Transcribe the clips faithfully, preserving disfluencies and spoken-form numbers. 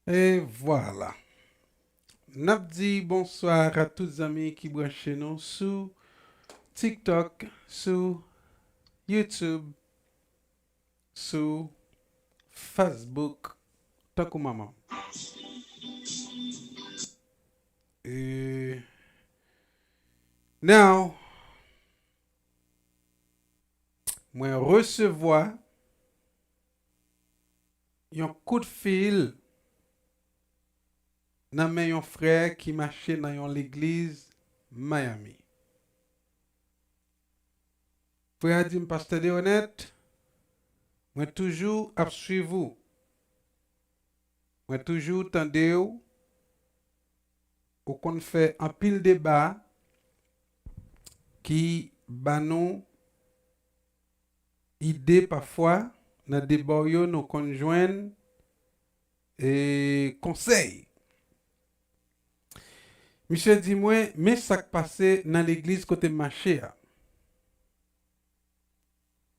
E vwala. N ap di bonswa a tout zanmi ki branche nou sou TikTok, sou YouTube, sou Facebook, tankou manman. E now, mwen resevwa yon kout fil nan men yon frè ki mache nan yon legliz Miami. Frè a di m, Pastè Deronette, mwen toujou ap swiv ou. Mwen toujou tande w. Ou konn fè anpil deba ki ba nou ide pafwa. Nan deba w yo, nou konn jwenn, e, konsèy. Misye di mwen, men sa k pase nan legliz kote m mache a.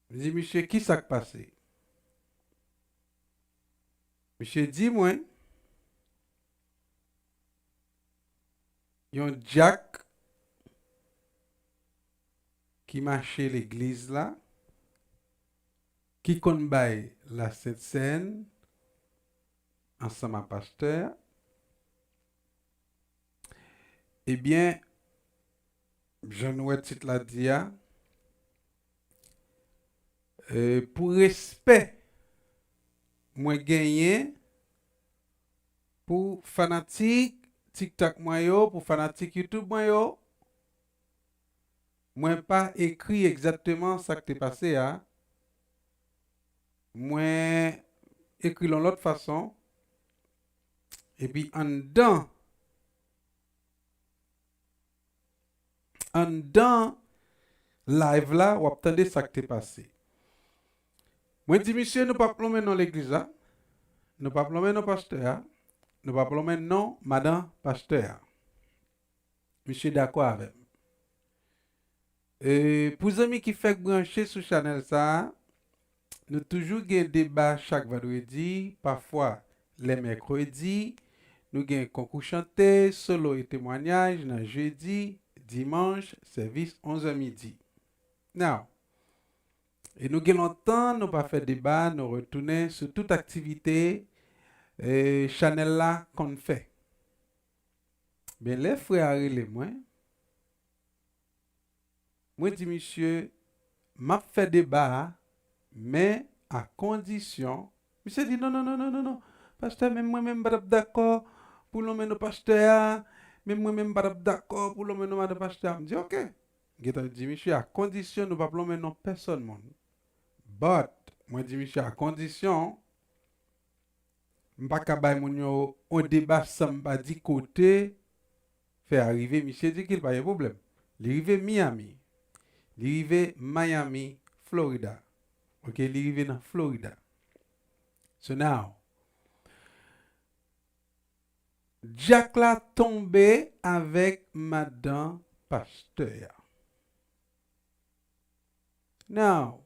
M di misye, ki sa k pase? Misye di mwen, yon dyak ki mache legliz la, ki konn bay Lasent Sèn ansanm a pastè a, ebyen, jan nou wè tit la di a, e, pou respè mwen genyen pou fanatik TikTok mwen yo, pou fanatik YouTube mwen yo, mwen pa ekri egzakteman sa k te pase a. Mwen ekri l yon lòt fason. Epi anndan, anndan live la, w ap tande sa k te pase. Mwen di misye, nou p ap lonmen non legliz la, nou p ap lonmen non pastè a, nou p ap lonmen non madan pastè a. Misye dakò avè m. E, pou zanmi ki fèk branche sou chanèl sa a, nou toujou gen deba chak vandredi, pafwa lè mèkredi, nou gen konkou chante, solo e temwanyaj nan jedi, dimanch, sèvis onz è midi. Now, e nou gen lontan nou pa fè deba, nou retounen sou tout aktivite, e, chanèl la konn fè. Men lè frè a rele mwen, mwen di misye, m ap fè deba a, men a kondisyon. Misye di, non, non, non, non, non, non. Pastè, menm mwen menm m pa t ap dakò pou lonmen non pastè a. Menm mwen menm m pa t ap dakò pou lonmen non madan pastè a. M di, oke. M gentan di misye, a kondisyon nou p ap lonmen non pèsòn moun. But, mwen di misye, a kondisyon m pa ka bay moun yo yon deba san m pa di kote fè a rive. Misye di ke l pa gen pwoblèm. Li rive Miami. Li rive Miami, Florida. Oke, li rive nan Florida. So now, dyak la tonbe avèk madan pastè a. Now,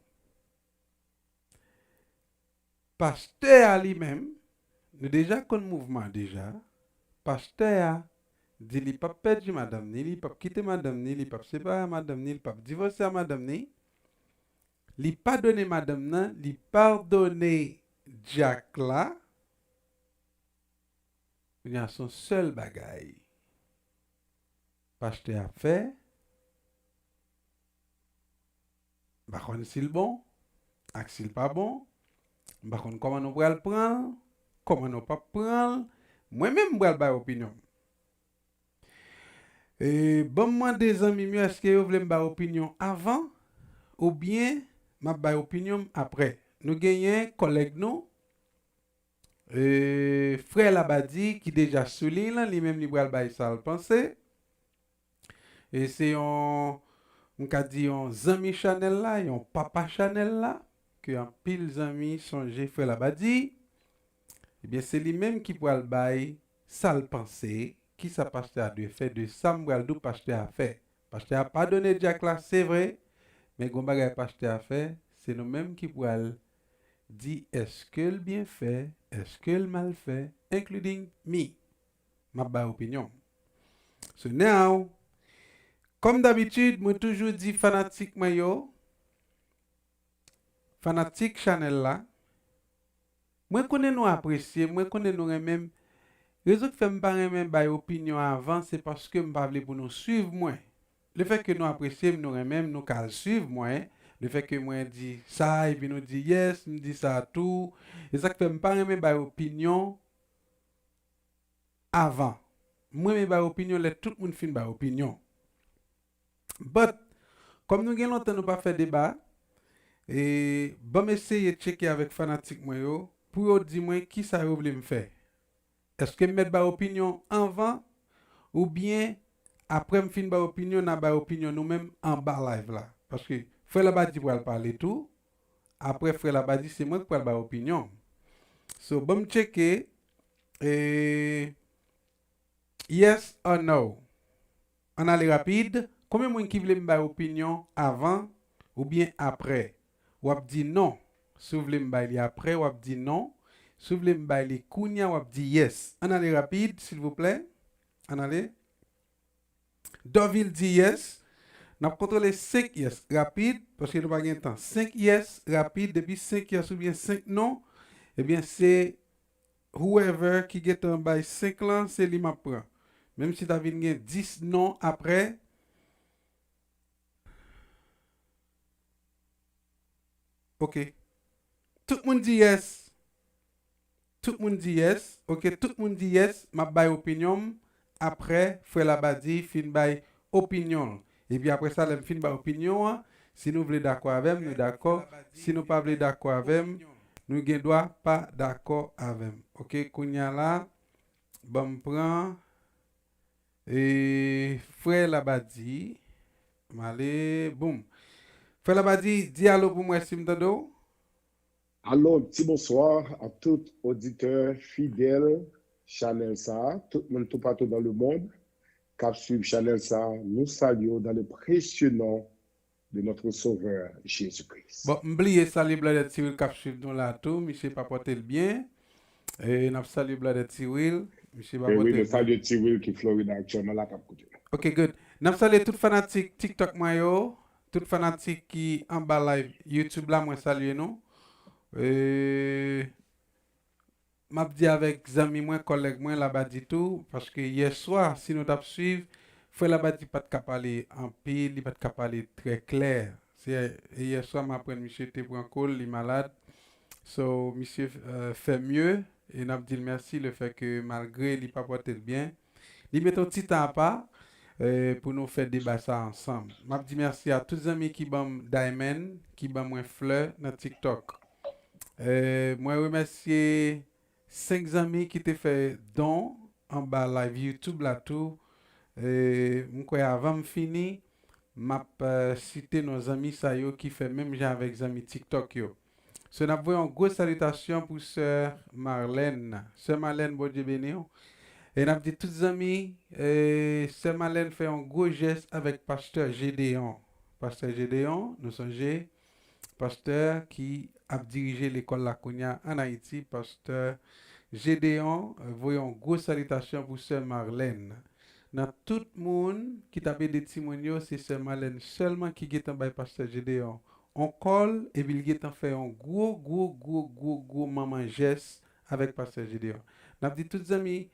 pastè a li menm, nou deja konn mouvman an deja. Pastè a di li p ap pèdi madanm ni, li p ap kite madanm ni, li p ap separe a madanm ni, li p ap divòse a madanm ni. Li padone madanm nan, li padone dyak la. Kounye a se yon sèl bagay pastè a ap fè. M pa konn si l bon ak si l pa bon. M pa konn kòman nou pral pran l, kòman nou p ap pran l. Mwen menm, m pral bay opinyon m. E, ban m mande zanmi m yo, èske yo vle m bay opinyon avan oubyen m ap bay opinyon m apre? Nou genyen kòlèg nou, e, frè Labadi ki deja sou liy lan, li menm li pral bay sa l panse. E se yon, m ka di yon zanmi chanèl la, yon papa chanèl la, ke anpil zanmi sonje frè Labadi. Ebyen, se li menm ki pral bay sa l panse, kisa pastè a dwe fè de sa m pral di w pastè a fè. Pastè a padone dyak la, se vre, men gon bagay pastè a fè, se nou menm ki pral di èske l byen fè, èske l mal fè, including me. M ap bay opinyon m. So now, kòm dabitid, mwen toujou di fanatik mwen yo, fanatik chanèl la, mwen konnen nou apresye m, mwen konnen nou renmen m. Rezon k fè m pa renmen bay opinyon avan, se paske m pa vle pou nou swiv mwen. Lefètke nou apresye m, nou renmen m, nou ka al swiv mwen. Lefètke mwen di sa, epi nou di yes, m di sa tou. E sa k fè m pa renmen bay opinyon avan. Mwen renmen bay opinyon lè tout moun fin bay opinyon. But, kòm nou gen lontan nou pa fè deba, e, ban m eseye tcheke avèk fanatik mwen yo, pou yo di mwen kisa yo vle m fè. Èske m mèt bay opinyon anvan, oubyen apre m fin bay opinyon, n a bay opinyon nou menm anba live la? Paske frè Labadi pral pale tou. Apre frè Labadi, se mwen k pral bay opinyon m. So, ban m tcheke, e, yes or no? Ann ale rapid. Konbyen moun ki vle m bay opinyon avan oubyen apre? W ap di non. Si w vle m bay li apre, w ap di non. Si w vle m bay li kounya, w ap di yes. Ann ale rapid, silvouplè. Ann ale. Dorvil di yes. N ap kontwole senk yes rapid, paske nou pa gen tan. Senk yes rapid, depi senk yes oubyen senk non, ebyen, se whoever ki gentan bay senk lan, se li m ap pran. Menm si ta vin gen dis non apre. Ok. Tout moun di yes. Tout moun di yes. Ok, tout moun di yes. M ap bay opinyon m. Apre, frè Labadi fin bay opinyon l. Epi apre sa, lè m fin bay opinyon an, si nou vle dakò avè m, nou dakò. Si nou pa vle dakò avè m, nou gen dwa pa dakò avè m. Ok, kounya la, ban m pran, e, frè Labadi. M ale, boum. Frè Labadi, di alo pou mwen si m tande w. Alo, ti bonswa a tout oditè fidèl chanèl sa a, tout moun toupatou dans le monde k ap swiv chanèl sa a, nou salye w dans le précieux nom de notre Sauveur Jésus-Christ. Bon, m bliye salye Bladè Tiwil k ap swiv nou la tou, misye pa pote l byen. E n ap salye Bladè Tiwil, misye pa pote l byen. E wi, nou salye Tiwil ki Florida aktyèlman la k ap koute nou. Ok, good. N ap salye tout fanatik TikTok mwen yo, tout fanatik ki anba live YouTube la, mwen salye nou. E m ap di avèk zanmi mwen, kòlèg mwen, Labadi tou, paske yèswa, si nou t ap swiv, frè Labadi pa t ka pale anpil, li pa t ka pale trè klè. Se yèswa m aprann misye te pran kou l, li malad. So, misye, euh, fè mye, e n ap di l mèsi lefètke malgre li pa pote l byen, li mete yon ti tan apa, euh, pou nou fè deba sa ansanm. M ap di mèsi a tout zanmi ki ban m diamond, ki ban mwen flè nan TikTok. Euh, mwen remèsye senk zanmi ki te fè don anba live YouTube la tou. Euh, m kwè avan m fini, m ap, euh, site non zanmi sa yo ki fè menm jan avèk zanmi TikTok yo. So, n ap voye yon gwo salitasyon pou sè Marlène. Sè Marlène, Bondye beni w. E n ap di tout zanmi, e, sè Marlène fè yon gwo jès avèk pastè Gédéon. Pastè Gédéon, nou sonje, pastè ki ap dirije lekòl la kounye a ann Ayiti, pastè Gédéon, e, voye yon gwo salitasyon pou sè Marlène. Nan tout moun ki t ap ede timoun yo, se sè Marlène sèlman ki gentan bay pastè Gédéon on kòl, epi l gentan fè yon gwo, gwo, gwo, gwo, gwo manman jès avèk pastè Gédéon. N ap di tout zanmi,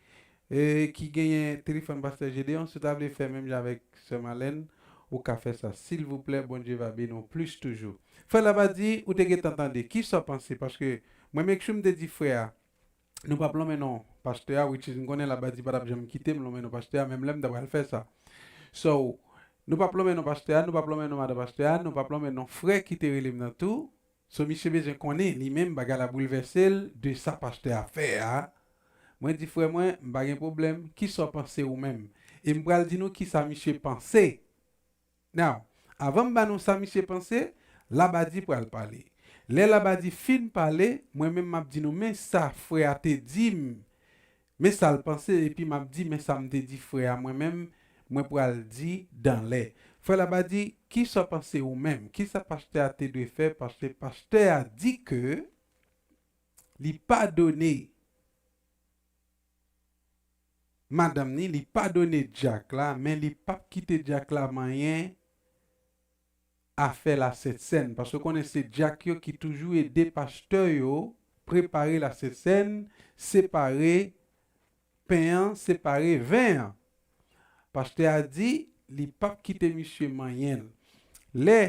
e, ki genyen telefòn pastè Gédéon, si w ta vle fè menm jan avèk sè Marlène, ou ka fè sa. Silvouplè, Bondye va beni w plis toujou. Frè Labadi, ou te gentan tande. Kisa w panse? Paske mwen, make sure m te di frè a, nou p ap lonmen non pastè a, which is m konnen Labadi pa t ap janm kite m lonmen non pastè a, menm lè m ta pral fè sa. So, nou p ap lonmen non pastè a, nou p ap lonmen non madan pastè a, nou p ap lonmen non frè ki te rele m nan tou. So, misye bezwen konnen, li menm, bagay la boulvèse l de sa pastè a fè a. Mwen di, frè mwen, m pa gen pwoblèm, kisa w panse ou menm? E m pral di nou kisa misye panse. Now, avan m ba nou sa misye panse, Labadi pral pale. Lè Labadi fin pale, mwen menm m ap di nou, men sa frè a te di m, men sa l panse, epi m ap di, men sa m te di frè a, mwen menm, mwen pral di dan lè. Frè Labadi, kisa w panse ou menm? Kisa pastè a te dwe fè? Paske pastè a di ke li padone madanm ni, li padone dyak la, men li p ap kite dyak la manyen afè Lasent Sèn. Paske w konnen se dyak yo ki toujou ede pastè yo prepare Lasent Sèn, separe pen an, separe ven an. Pastè a di li p ap kite misye manyen l. Lè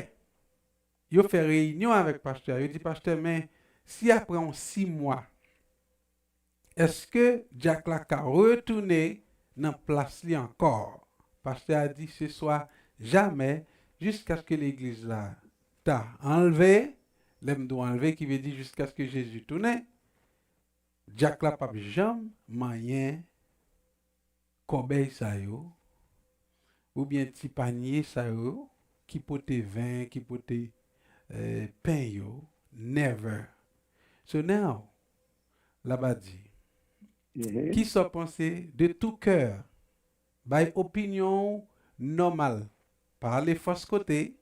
yo fè reyinyon avèk pastè a, yo di, "Pastè, men si apre yon sis mwa, èske dyak la ka retounen nan plas li ankò?" Pastè a di, "Se swa jamè, jiskaske legliz la ta anlve." Lè m di w anlve, ki vle di jiskaske Jezi tounen, dyak la p ap janm manyen kòbèy sa yo, oubyen ti panye sa yo ki pote ven, ki pote eh, pen yo. Never. So now, Labadi, kisa w panse de tou kè? Bay opinyon w nòmal. Pa ale fòs kote,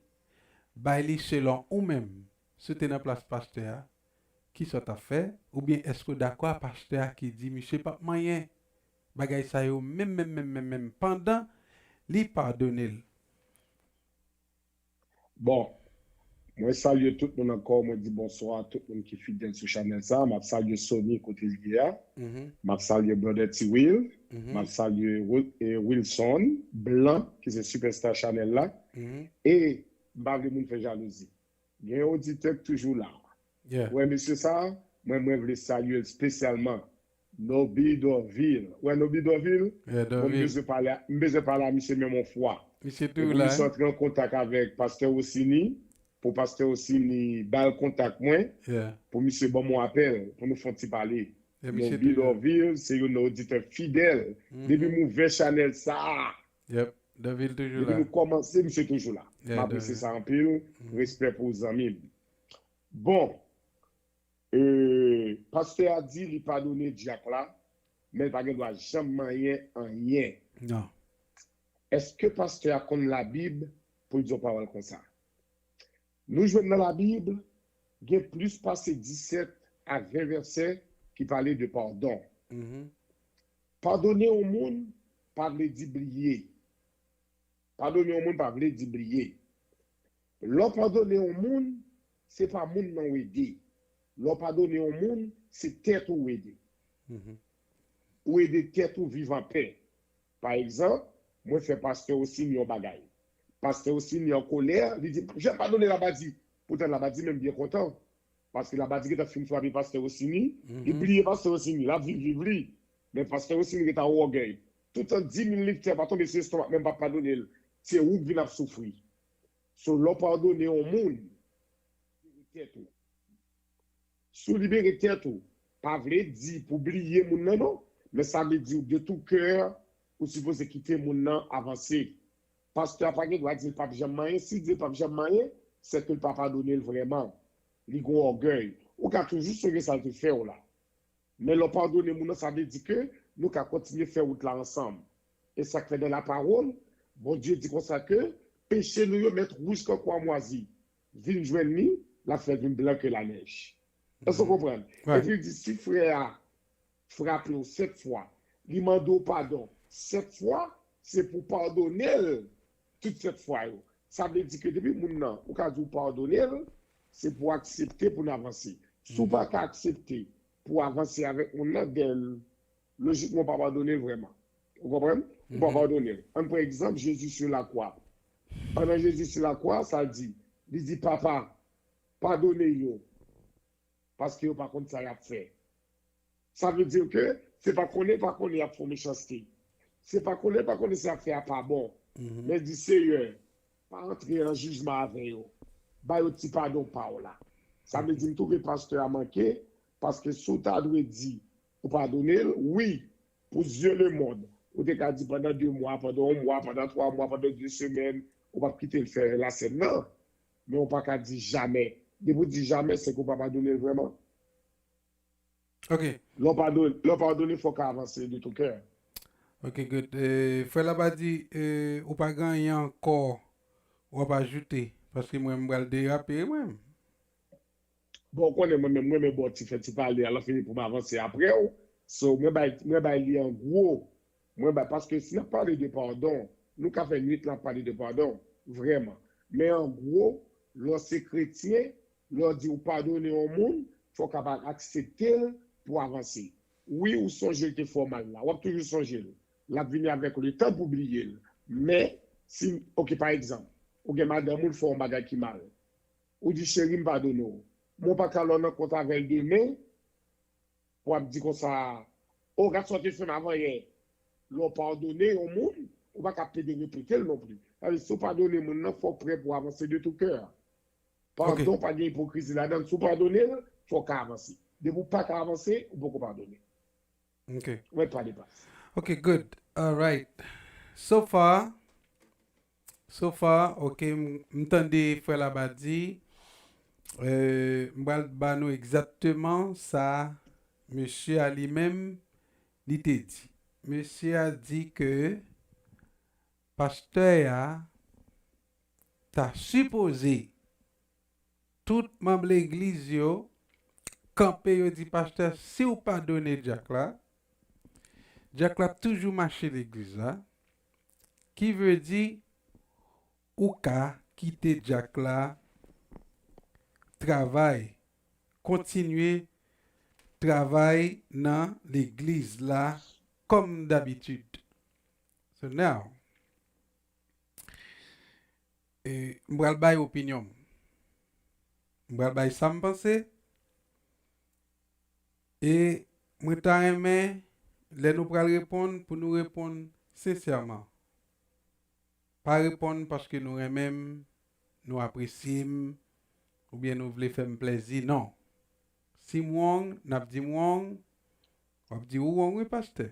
bay li selon ou menm. Si w te nan plas pastè a, kisa w t ap fè? Oubyen èske w dakò a pastè a ki di misye p ap manyen bagay sa yo menm, menm, menm, menm, menm, pandan li padone l? Bon, mwen salye tout moun ankò, mwen di bonswa a tout moun ki fidèl sou chanèl sa. M ap salye Sony kote l ye a. M ap salye Brother T Will. M ap salye Wil- e Wilson Blanc, ki se sipèsta chanèl la. E m pa vle moun fè jalouzi. Gen yon oditè k toujou la. Ou wè mesye sa a, mwen, mwen vle salye l espesyalman. Nobi Dorvil. Ou wè Nobi Dorvil? Bon, m bezwen pale a, m bezwen pale a misye menm yon fwa. Epi misye antre an kontak avèk pastè Rosini, pou pastè Rosini ba l kontak mwen, pou misye ban m yon apèl, pou nou fè yon ti pale. Nobi Dorvil se youn nan oditè fidèl. Depi m ouvè chanèl sa a, depi nou kòmanse, misye toujou la. M apresye sa anpil. Respè pou ou, zanmi m. Bon, e, pastè a di li padone dyak la, men l pa gen dwa janm manyen anyen. Èske pastè a konn Labib pou l di yon pawòl konsa? Nou jwenn nan Labib, gen plis pase disèt a ven vèsè ki pale de padon. Padone yon moun pa vle di bliye. Padone yon moun pa vle di bliye. Lè w padone yon moun, se pa moun nan w ede. Lè w padone yon moun, se tèt ou w ede. Ou ede tèt ou viv anpè. Pa egzanp, mwen fè pastè Osini yon bagay. Pastè Osini an kolè, li di, "Jan padone Labadi." Poutan Labadi menm byen kontan. Paske Labadi gentan fin frape pastè Osini, li bliye pastè Osini, l ap viv viv li. Men pastè Osini gentan wògèy. Toutan di mil liktè pa tonbe sou estomak menm pa padone l. Se ou k vin ap soufri. So, lè w padone yon moun, libere tèt ou. Si w libere tèt ou, pa vle di pou bliye moun nan non, men sa vle di w de tou kè, ou sipoze kite moun nan avanse. Pastè a pa gen dwa di l p ap janm manyen. Si l di l p ap janm manyen, sèke l pa padone l vrèman. Li gen ògèy. Ou ka toujou sonje sa l te fè w la. Men lè w padone moun nan, sa vle di ke nou ka kontinye fè wout la ansanm. E sa k fè nan lapawòl, Bondye di konsa ke peche nou yo mèt wouj tankou amwazi. Vin jwenn li, l ap fè l vin blan ke lanèj. Èske w konprann? Epi li di, si frè a frape w sèt fwa, li mande w padon sèt fwa, se pou w padone l tout sèt fwa yo. Sa vle di ke depi moun nan, ou ka di w padone l, se pou w aksepte pou n avanse. Si w pa ka aksepte pou w avanse avèk moun nan, then lojikman w pa padone l vrèman. Ou konprann? Ou pa padone l. Ann pran egzanp Jezi sou lakwa. Pandan Jezi sou lakwa, sa l di? Li di, Papa, padone yo, paske yo pa konn sa y ap fè. Sa vle di ke se pa konnen pa konnen y ap fè w mechanste. Se pa konnen pa konnen sa y ap fè a pa bon. Men di, Seyè, pa antre an jijman avè yo. Ba yo ti padon pa w la. Sa vle di m twouve pastè a manke, paske si w ta dwe di ou padone l, wi, pou zye lemonn, ou te ka di pandan de mwa, pandan yon mwa, pandan twa mwa, pandan de semèn, ou p ap kite l fè lasèn nan. Men ou pa ka di jamè. Depi w di jamè, se ke w pa padone l vrèman. Ok. Lè w padone, lè w padone, fò w ka avanse de tou kè. Ok, good. Eh, frè Labadi, eh, ou pa gen anyen ankò w ap ajoute? Paske mwen, m pral derape, mwen. Bon, ou konnen mwen menm, mwen renmen ba w ti fè ti pale, alò fini pou m avanse apre w. So, mwen bay, mwen bay li an gwo. Mwen ba, paske si n ap pale de padon, nou ka fè nwit lan ap pale de padon, vrèman. Men an gwo, lè w se kretyen, lè w di w padone yon moun, fò w kapab aksepte l pou w avanse. Wi, ou sonje l te fè w mal la, w ap toujou sonje l. L ap vini avèk letan pou w bliye l. Men, si, oke, pa egzanp, ou gen madanm ou, l fè w yon bagay ki mal. Ou di, cheri, m padone w. Men w pa ka lè w nan kont avè l demen, pou w ap di konsa, o, gad sa w te fè m avanyè. Lè w padone yon moun, ou pa ka plede repete l non pli. Sa vle di, si w padone moun nan, fò w prè pou w avanse de tou kè. Padon pa gen ipokrizi ladan l. Si w padone l, fò w ka avanse. Depi w pa ka avanse, ou poko padone. Ok. Ou mèt pa depase. Ok, good. Alright. So far, so far, ok, m, m tande frè la ba di, euh, m pral ba nou egzakteman sa mesye a li menm li te di. Mesye a di ke pastè a ta sipoze tout manm legliz yo kanpe, yo di, pastè, si w padone dyak la, dyak la ap toujou mache legliz la, ki vle di ou ka kite dyak la travay, kontinye travay nan legliz la kòm dabitid. So now, e, m pral bay opinyon m. M pral bay sa m panse. E mwen ta renmen, lè nou pral reponn, pou nou reponn sensèman. Pa reponn paske nou renmen m, nou apresye m, oubyen nou vle fè m plèzi. Non. Si m wrong, n ap di m wrong, w ap di ou wrong wi, pastè.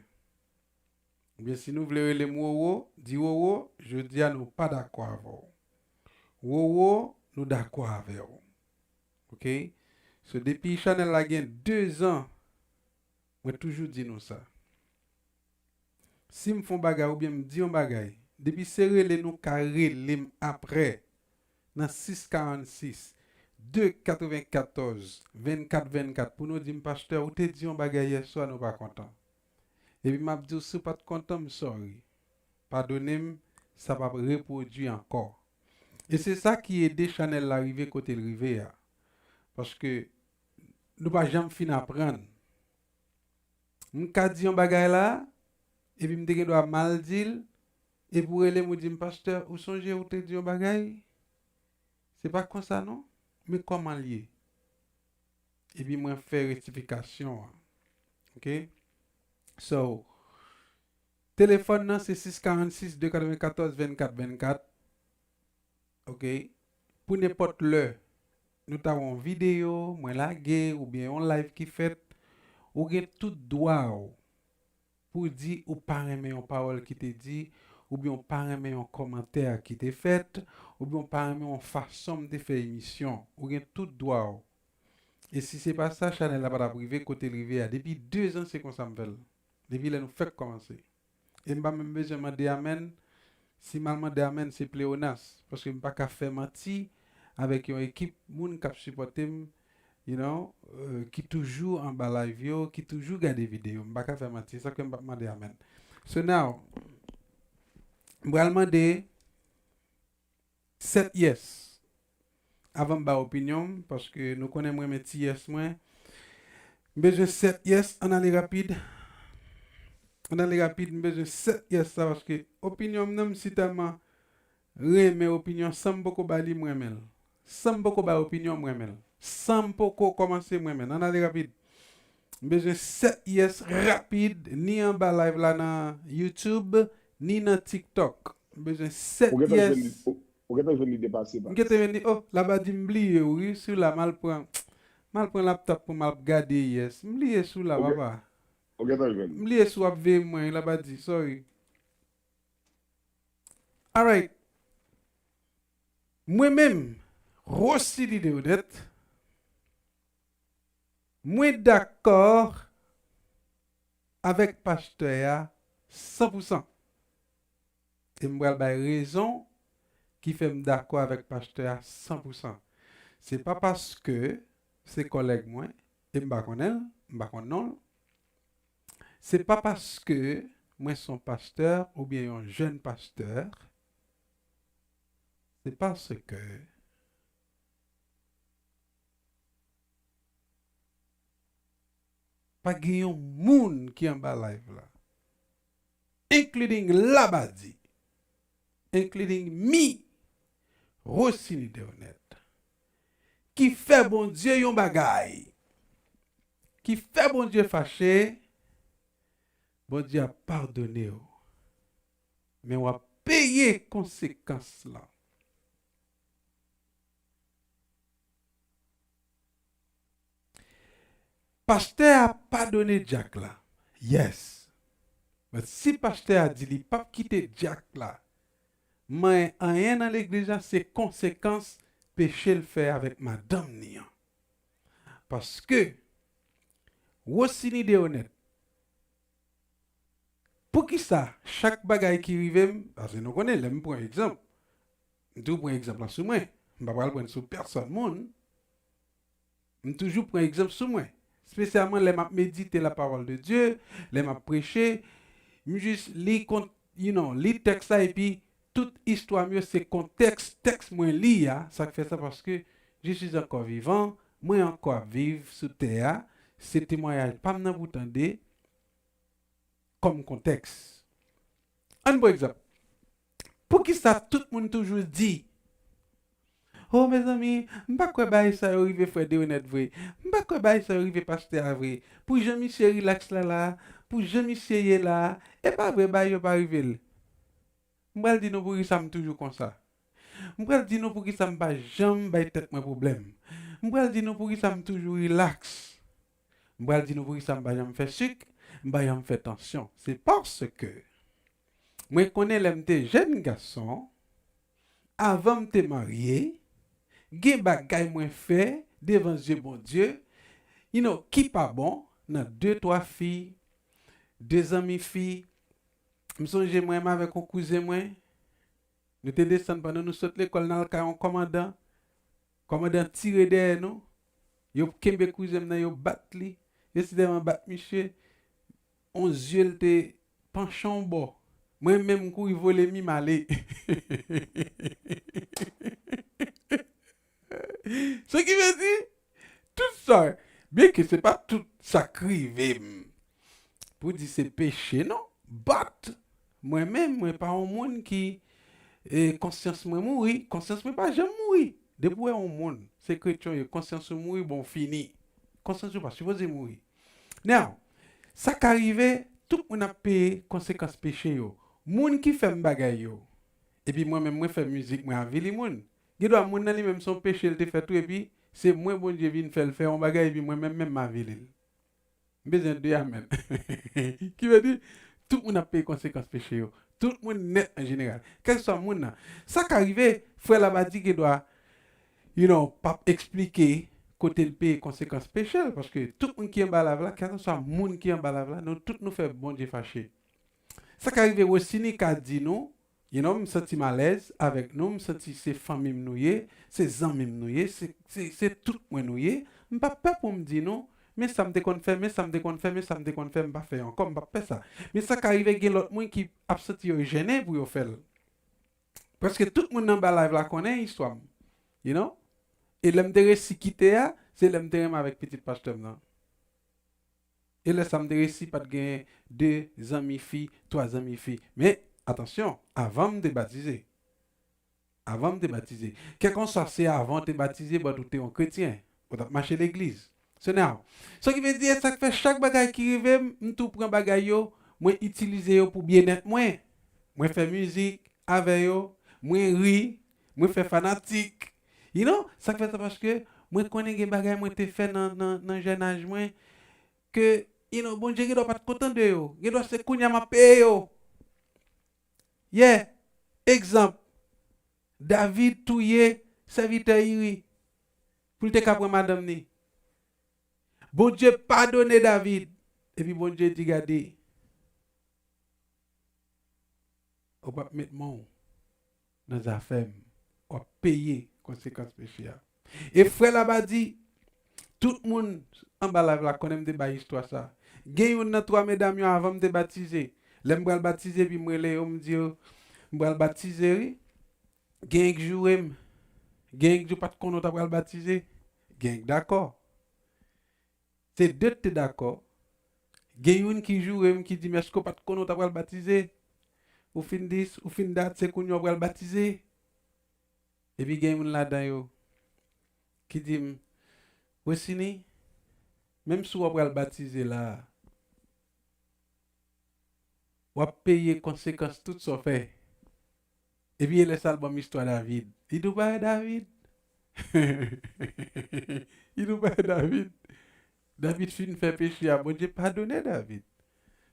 Oubyen si nou vle rele m Wowo, di Wowo, jodi a nou pa dakò avè w. Wowo, nou dakò avè w. Ok? So, depi chanèl la gen de zan, mwen toujou di nou sa. Si m fè yon bagay oubyen m di yon bagay, depi se rele nou ka rele m aprè nan sis karannsis, de katrevenkatòz, vennkat vennkat pou nou di m, pastè, ou te di yon bagay yèswa, nou pa kontan. Epi m ap di w, si w pa t kontan, m sorry. Padone m, sa p ap repwodui ankò. E se sa ki ede chanèl la rive kote l rive a. Paske nou pa janm fin aprann. M ka di yon bagay la, epi m te gen dwa mal di l, epi w rele m ou di m, pastè, ou sonje ou te di yon bagay? Se pa konsa non, men kòman l ye? Epi mwen fè rektifikasyon an. Ok? So, telefòn nan se sis karannsis de katrevenkatòz vennkat vennkat. Ok? Pou nenpòt lè nou ta wè yon videyo, mwen lage, oubyen yon live ki fèt, ou gen tout dwa w pou di ou pa renmen yon pawòl ki te di, oubyen ou pa renmen yon kòmantè ki te fèt, oubyen ou pa renmen yon fason m te fè emisyon. Ou gen tout dwa w. E si se pa sa, chanèl la pa t ap rive kote l rive a. Depi de zan, se konsa m fè l. Depi lè nou fèk kòmanse. E m pa menm bezwen mande amèn. Si m al mande amèn, se pleonas. Paske m pa ka fè manti avèk yon ekip moun k ap sipòte m, you know, euh, ki toujou anba live yo, ki toujou gade videyo. M pa ka fè manti, sa k fè m p ap mande amèn. So now, m pral mande sèt yes. Avan m bay opinyon m, paske nou konnen m renmen ti yes mwen. M bezwen sèt yes, ann ale rapid. Ann ale rapid, m bezwen sèt yes sa, paske opinyon m nan, m si tèlman renmen opinyon, san m poko ba li, m renmen l. San m poko bay opinyon, m renmen l. San m poko kòmanse, m renmen l. Ann ale rapid. M bezwen sèt yes rapid, ni anba live la nan YouTube, ni nan TikTok. M bezwen sèt yes. Ou gentan jwenn li depase, pa. M gentan jwenn li. Oh, Labadi, m bliye w wi, sou la, m al pran, m al pran laptop pou m al gade yes. M bliye sou la, papa. Ou gentan jwenn. M bliye si w ap veye mwen, Labadi, sorry. Alright. Mwen menm, Rossy Lidéonette, mwen dakò avèk pastè a san pou san. E m pral bay rezon ki fè m dakò avèk pastè a san pou san. Se pa paske se kòlèg mwen, e m pa konnen l, m pa konn non l. Se pa paske mwen se yon pastè oubyen yon jèn pastè, se paske pa gen yon moun ki anba live la, including Labadi, including me, Rosiny Deronette, ki fè Bondye yon bagay, ki fè Bondye fache, Bondye ap padone w. Men w ap peye konsekans lan. Pastè a padone dyak la. Yes. But si pastè a di li p ap kite dyak la manyen anyen nan legliz la, se konsekans peche l fè avèk madanm ni an. Paske Rosiny Deronette, poukisa chak bagay ki rive m, paske nou konnen lè m pran egzanp, m toujou pran egzanp lan sou mwen, m pa pral pran l sou pèsòn moun, m toujou pran egzanp sou mwen, espesyalman lè m ap medite la parole de Dieu, lè m ap preche, m jis li kont, you know, li tèks la epi tout istwa m yo se kontèks tèks mwen li a, sa k fè sa paske je suis encore vivant, mwen ankò ap viv sou tè a, se temwayaj pa m nan pou tande, kòm kontèks. Ann pran egzanp. Poukisa tout moun toujou di, "O, mezanmi, m pa kwè bagay sa yo rive frè Deronette vre. M pa kwè bagay sa yo rive pastè a vre. Pou jan misye rilaks la la, pou jan misye ye la, e pa vre bagay yo pa rive l." M pral di nou poukisa m toujou konsa. M pral di nou poukisa m pa janm bay tèt mwen pwoblèm. M pral di nou poukisa m toujou rilaks. M pral di nou poukisa m pa janm fè sik, m pa janm fè tansyon. Se paske mwen konnen lè m te jèn gason, avan m te marye, gen bagay mwen fè devan zye Bondye, you know, ki pa bon, nan de, twa fi, de zanmi fi. M sonje mwen menm avèk yon kouzen mwen, nou te desann pandan nou sot lekòl, n al kay yon kòmandan. Kòmandan tire dèyè nou. Yo kenbe kouzen m nan, yo bat li. Yo si tèlman bat misye, yon zye l te panche yon bò. Mwen menm, m kouri vole mi m ale. Sa ki vle di, tout sa, byenke se pa tout sa k rive m pou di se peche, non. But, mwen menm, mwen pa yon moun ki, e, konsyans mwen mouri. Konsyans mwen pa janm mouri. Depi w wè yon moun, se kretyen w ye, konsyans ou mouri, bon, w fini. Konsyans ou pa sipoze mouri. Now, sa ka rive, tout moun ap peye konsekans peche yo. Moun ki fè m bagay yo, epi mwen menm mwen fè mizik, mwen avili moun. Gen dwa moun nan li menm se yon peche l te fè tou, epi se mwen Bondye vin fè l fè yon bagay, epi mwen menm menm m avili l. M bezwen de amèn. Ki vle di, tout moun ap peye konsekans peche yo. Tout moun nèt an jeneral. Kèlkeswa moun nan. Sa ka rive, frè Labadi gen dwa, you know, p ap eksplike kote l peye konsekans peche l, paske tout moun ki anba live la, kèlkeswa moun ki anba live la, nou tout nou fè Bondye fache. Sa ka rive, Rosiny ka di nou, you know, m santi m alèz avèk nou, m santi se fanmi m nou ye, se zanmi m nou ye, se, se, se tout mwen nou ye. M p ap pè pou m di nou, men sa m te konn fè, men sa m te konn fè, men sa m te konn fè, m pa fè ankò, m p ap fè sa. Men sa ka rive gen lòt moun ki ap santi yo jennen pou yo fè l. Prèske tout moun nan ba live la konnen istwa m. You know? E lè m te resi kite a, se lè m te renmen avèk pitit pastè m nan. E lè sa m te resi pa t gen de zanmi fi, twa zanmi fi. Men, atansyon, avan m te batize. Avan m te batize. Kèlkanswa se avan w te batize, but ou te yon kretyen. Ou t ap mache legliz. So now, sa ki vle di, sa k fè chak bagay ki rive m, m tou pran bagay yo, mwen itilize yo pou byennèt mwen. Mwen fè mizik avè yo, mwen ri, mwen fè fanatik. You know, sa k fè sa paske mwen konnen gen bagay mwen te fè nan, nan, nan jèn aj mwen ke, you know, Bondye gen dwa pa t kontan de yo. Gen dwa se kounye a m ap peye yo. Yeah. Egzanp, David touye sèvitè Iri pou l te ka pran madanm ni. Bondye padone David. Epi Bondye di, gade, ou p ap met men w nan zafè m, w ap peye konsekans peche a. E frè Labadi, tout moun anba live la konnen m te bay istwa sa. Gen youn nan twa medam yo avan m te batize. Lè m pral batize, epi m rele yo, m di yo, m pral batize, wi. Genyen k joure m. Genyen k di w pa t konnen w ta pral batize. Genyen k dakò. Se de t te dakò. Gen youn ki joure m, ki di m, "Èske w pa t konnen w ta pral batize? Ou fin dis, ou fin dat, se kounye a w pral batize." Epi gen youn ladan yo ki di m, "Wesini, menm si w pral batize la a, w ap peye konsekans tout sa w fè." Epi e lè sa l ban m istwa David. Li di w pa wè David? Li di w pa wè David? David fin fè peche a, Bondye padone David.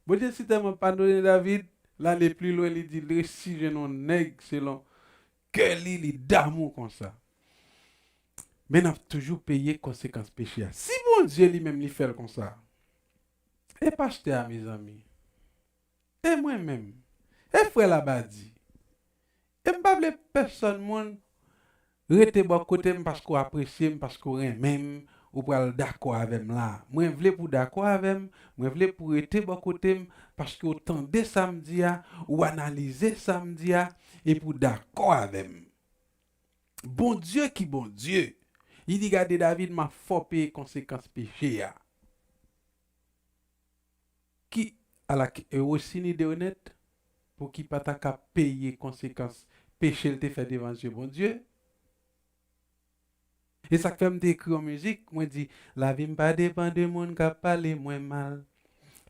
Bondye sitèlman padone David, l ale pli lwen, li di l resi jwenn yon nèg selon kè li, li damou konsa. Men n ap toujou peye konsekans peche a. Si Bondye li menm li fè l konsa, e pastè a, mezanmi, e mwen menm, e frè Labadi, e m pa vle pèsonn moun rete bò kote m paske w apresye m, paske w renmen m, ou pral dakò avè m la. Mwen vle pou w dakò avè m, mwen vle pou w rete bò kote m, paske w tande sa m di a, ou analize sa m di a, epi w dakò avè m. Bondye ki Bondye, li di, "Gade David, m ap fè w peye konsekans peche a." Ki, ala, ki, e, Rosiny Deronette, pou ki pa ta ka peye konsekans peche l te fè devan zye Bondye. E sa k fè m te ekri yon mizik, mwen di, "Lavi m pa depann de moun k ap pale mwen mal.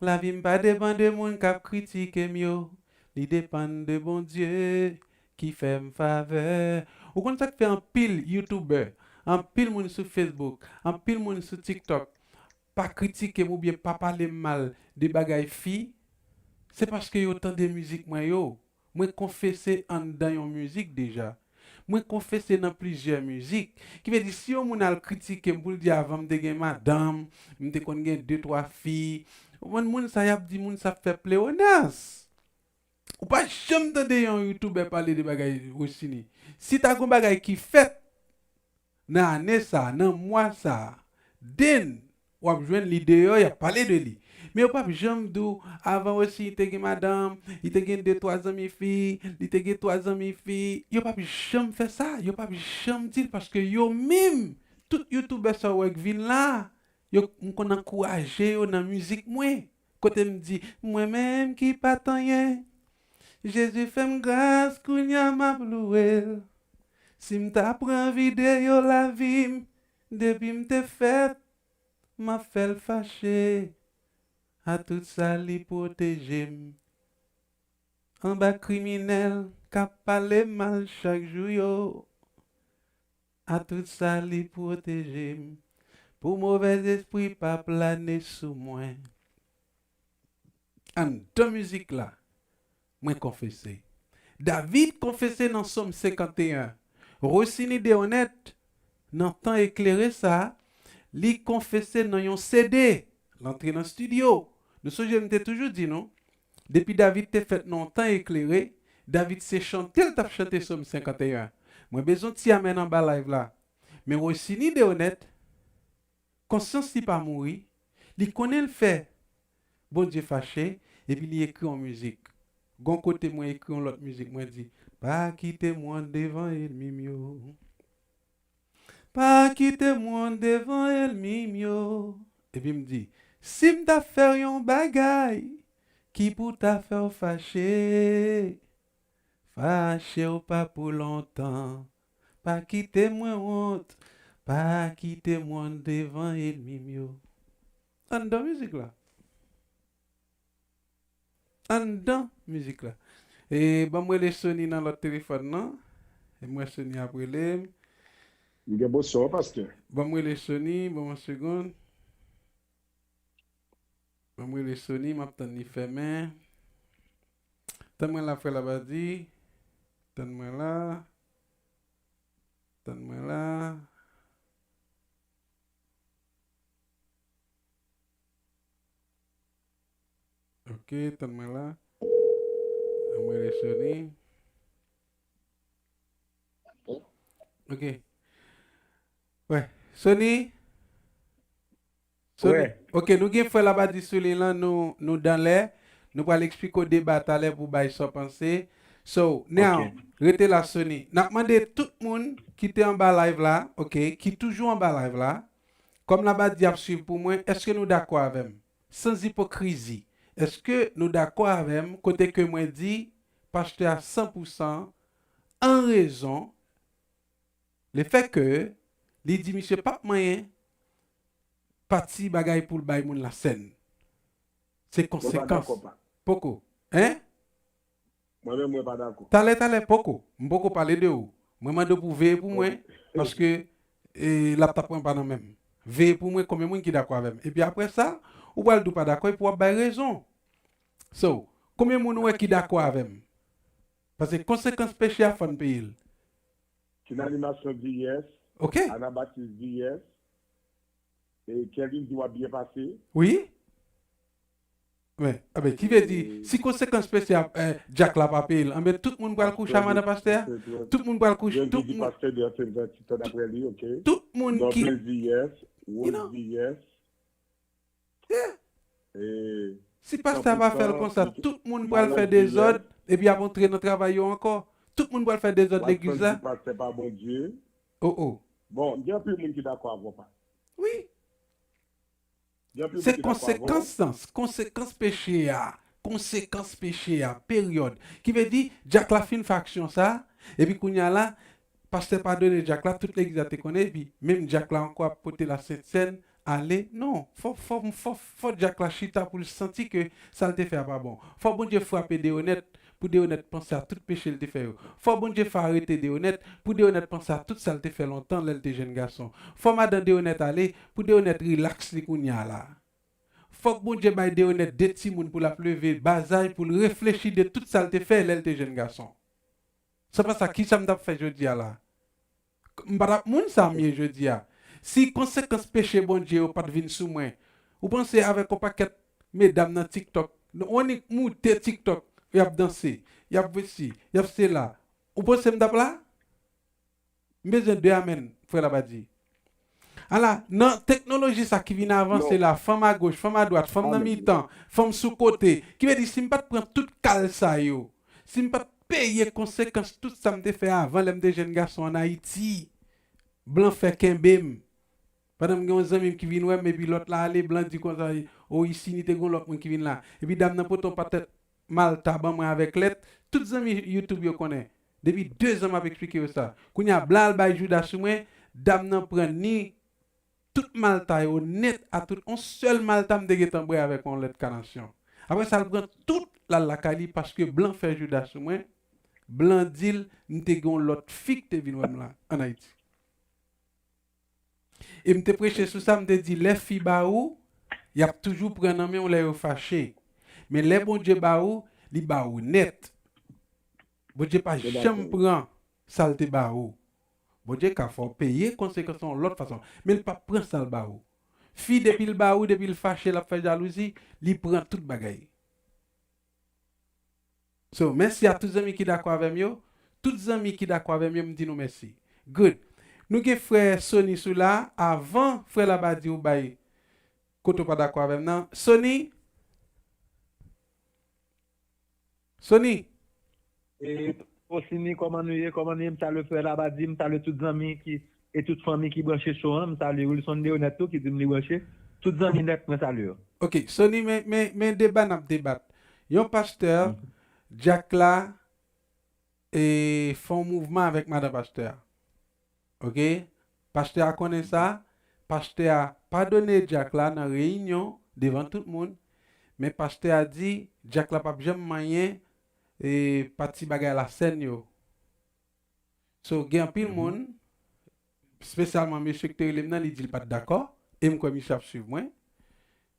Lavi m pa depann de moun k ap kritike m yo. Li depann de Bondye ki fè m favè." Ou konn sa k fè anpil youtubè, anpil moun sou Facebook, anpil moun sou TikTok pa kritike m oubyen pa pale m mal de bagay fi? Se paske yo tande mizik mwen yo. Mwen konfese anndan yon mizik deja. Mwen konfese nan plizyè mizik. Ki vle di, si yon moun al kritike m pou l di, "Avan m te gen madanm, m te konn gen de, twa fi." Ou konprann, moun sa y ap di, moun sa ap fè pleonans. Ou pa janm tande yon youtubè pale de bagay Rosiny. Si ta gon bagay ki fèt nan ane sa, nan mwa sa, then w ap jwenn li deyò, y ap pale de li. Men yo p ap janm di w, "Avan Rosiny te gen madanm, li te gen de, twa zanmi fi, li te gen twa zanmi fi." Yo p ap janm fè sa, yo p ap janm di l, paske yo menm, tout youtubè sa w wè k vin la, yo, m konn ankouraje yo nan mizik mwen. Kote m di, "Mwen menm ki pa t anyen, Jezi fè m gras, kounye a m ap louwe l. Si m ta pran videyo lavi m, depi m te fèt, m ap fè l fache. A tout sa li pwoteje m. Anba kriminèl k ap pale m mal chak jou yo. A tout sa li pwoteje m. Pou movèzespri pa plane sou mwen." Anndan mizik la, mwen konfese. David konfese nan Sòm senkanteyen. Rosiny Deronette, nan tan eklere sa, li konfese nan yon C D. L antre nan estidyo. Nou sonje m te toujou di nou, depi David te fèt nan yon tan eklere, David se chante l t ap chante Sòm senkanteyen. Mwen bezwen ti amèn anba live la. Men Rosiny Deronette, konsyans li pa mouri, li konnen l fè Bondye fache, epi li ekri yon mizik. Gon kote mwen ekri yon lòt mizik, mwen di, "Pa kite m wont devan ènmi m yo. Pa kite m wont devan ènmi m yo." Epi m di, "Si m ta fè w yon bagay ki pou ta fè w fache, fache w pa pou lontan. Pa kite mwen wont, pa kite m wont devan ènmi m yo." Anndan mizik la. Anndan mizik la. E, ban m rele Sony nan lòt telefòn nan. E m wè Sony ap rele m. M gen bonswa, pastè. Ban m rele Sony, ban m yon segonn. Ban m rele Sony, m ap tann li fèmen. Tann mwen la, frè Labadi. Tann mwen la. Tann mwen la. Ok, tann mwen la. Ban m rele Sony. Ok. Wè. Sony. Sony. Wè. Ok, nou gen frè Labadi sou liy lan, nou, nou dan lè. Nou pral eksplike w deba talè pou bay sa w panse. So, now, rete la, Sony. N ap mande tout moun ki te anba live la, ok, ki toujou anba live la, kòm Labadi ap swiv pou mwen, èske nou dakò avè m? Sans ipokrizi. Èske nou dakò avè m kote ke mwen di pastè a san pou san an rezon, lefètke li di misye p ap manyen pati bagay pou l bay moun lasèn? Se konsekans. Poko. Hein? Mwen menm, mwen pa dakò. Talè, talè, poko. M poko pale de ou. Mwen mande w pou veye pou mwen, paske e, l ap ta pran pa nan men m. Veye pou mwen konbyen moun ki dakò avè m. Epi apre sa, ou pral di w pa dakò epi w ap bay rezon. So, konbyen moun ou wè ki dakò avè m? Paske konsekans peche a fò n peye l. Kin Animasyon di yes. Ok. Anabatis di yes. E Kevin di w ap byen pase. Wi. Men, anben, ki vle di, si konsekans peche a, eh, Jack la pa peye l, anben, tout moun pral kouche a madan pastè a? Tout moun pral kouche, tout moun, tout moun ki, you know, yeah. Si pastè a pa fè l konsa, tout moun pral fè dezòd, epi y ap antre nan travay yo ankò. Tout moun pral fè dezòd legliz la. Pastè pa Bondye. Oh, oh. Bon, gen anpil moun ki dakò avè w, pa. Wi. Se konsekans lan, konsekans peche a, konsekans peche a, peryòd. Ki vle di, Jack la fin fè aksyon sa, epi kounye a la, pastè padone Jack la, tout legliz la te konnen, epi menm Jack la ankò ap pote la Sent Sèn ale. Non, fò, fò, fò, fò Jack la chita pou l santi ke sa l te fè a pa bon. Fò Bondye frape Deyonèt, pou Deyonèt panse a tout peche l te fè yo. Fò Bondye fè arete Deyonèt, pou Deyonèt panse a tout sa l te fè lontan lè l te jenn gason. Fò madan Deyonèt ale, pou Deyonèt rilaks li kounye a la. Fòk Bondye bay Deyonèt de timoun pou l ap leve, bazay pou l reflechi de tout sa l te fè lè l te jenn gason. Se pa sa, kisa m t ap fè jodi a la? M pa t ap moun sa m ye jodi a. Si konsekans peche Bondye yo pa t vin sou mwen, ou panse avèk yon pakèt medam nan TikTok, w annik moute TikTok, y ap danse, y ap vesi, y ap sela, ou panse m t ap la? M bezwen de amèn, frè Labadi. Ala, nan teknoloji sa ki vin avanse la, fanm agoch, fanm adwat, fanm nan mitan, fanm sou kote, ki vle di si m pa t pran tout kal sa yo, si m pa t peye konsekans tout sa m te fè avan lè m te jenn gason ann Ayiti, blan fè kenbe m. Pandan m gen yon zanmi m ki vin wè m, epi lòt la ale, blan di konsa, o, isi ni te gen yon lòt moun ki vin la. Epi dam nan pote yon pakèt malta ban mwen avèk lèt. Tout zanmi YouTube yo konnen. Depi de zan m ap eksplike yo sa. Kounye a, blan al bay jouda sou mwen, dam nan pran ni tout malta yo nèt a tout, yon sèl malta m te gentan bwè avèk yon lèt kanasyon. Apre sa, l pran tout l al lakay li paske blan fè jouda sou mwen. Blan di l, m te gen yon lòt fi k te vin wè m la, ann Ayiti. E m te preche sou sa, m te di, lè fi ba ou, y ap toujou pran nan men w lè yo fache. Men lè Bondye ba ou, li ba ou nèt. Bondye pa janm pran sa l te ba ou. Bondye ka fè w peye konsekans lan yon lòt fason, men l p ap pran sa l ba ou. Fi, depi l ba ou, depi l fache, l ap fè jalouzi, li pran tout bagay. So, mèsi a tout zanmi ki dakò avè m yo. Tout zanmi ki dakò avè m yo, m di nou mèsi. Good. Nou gen frè Sony sou la. Avan frè Labadi ou bay kote w pa dakò avè m nan. Sony? Sony? E, Osini, kòman nou ye? Kòman nou ye? M salye frè Labadi, m salye tout zanmi ki e tout fanmi ki branche cho an, m salye Wilson Deonèt tou ki di m li branche. Tout zanmi nèt, mwen salye yo. Ok, Sony, men, men, men deba n ap debat. Yon pastè, dyak la, e, fè yon mouvman avèk madan pastè a. Ok? Pastè a konnen sa, pastè a padone dyak la nan reyinyon, devan tout moun, men pastè a di, dyak la p ap janm manyen, e, pati bagay lasèn yo. So, gen anpil moun, espesyalman mesye ki te rele m nan, li di l pa t dakò, e m kwè misye ap swiv mwen.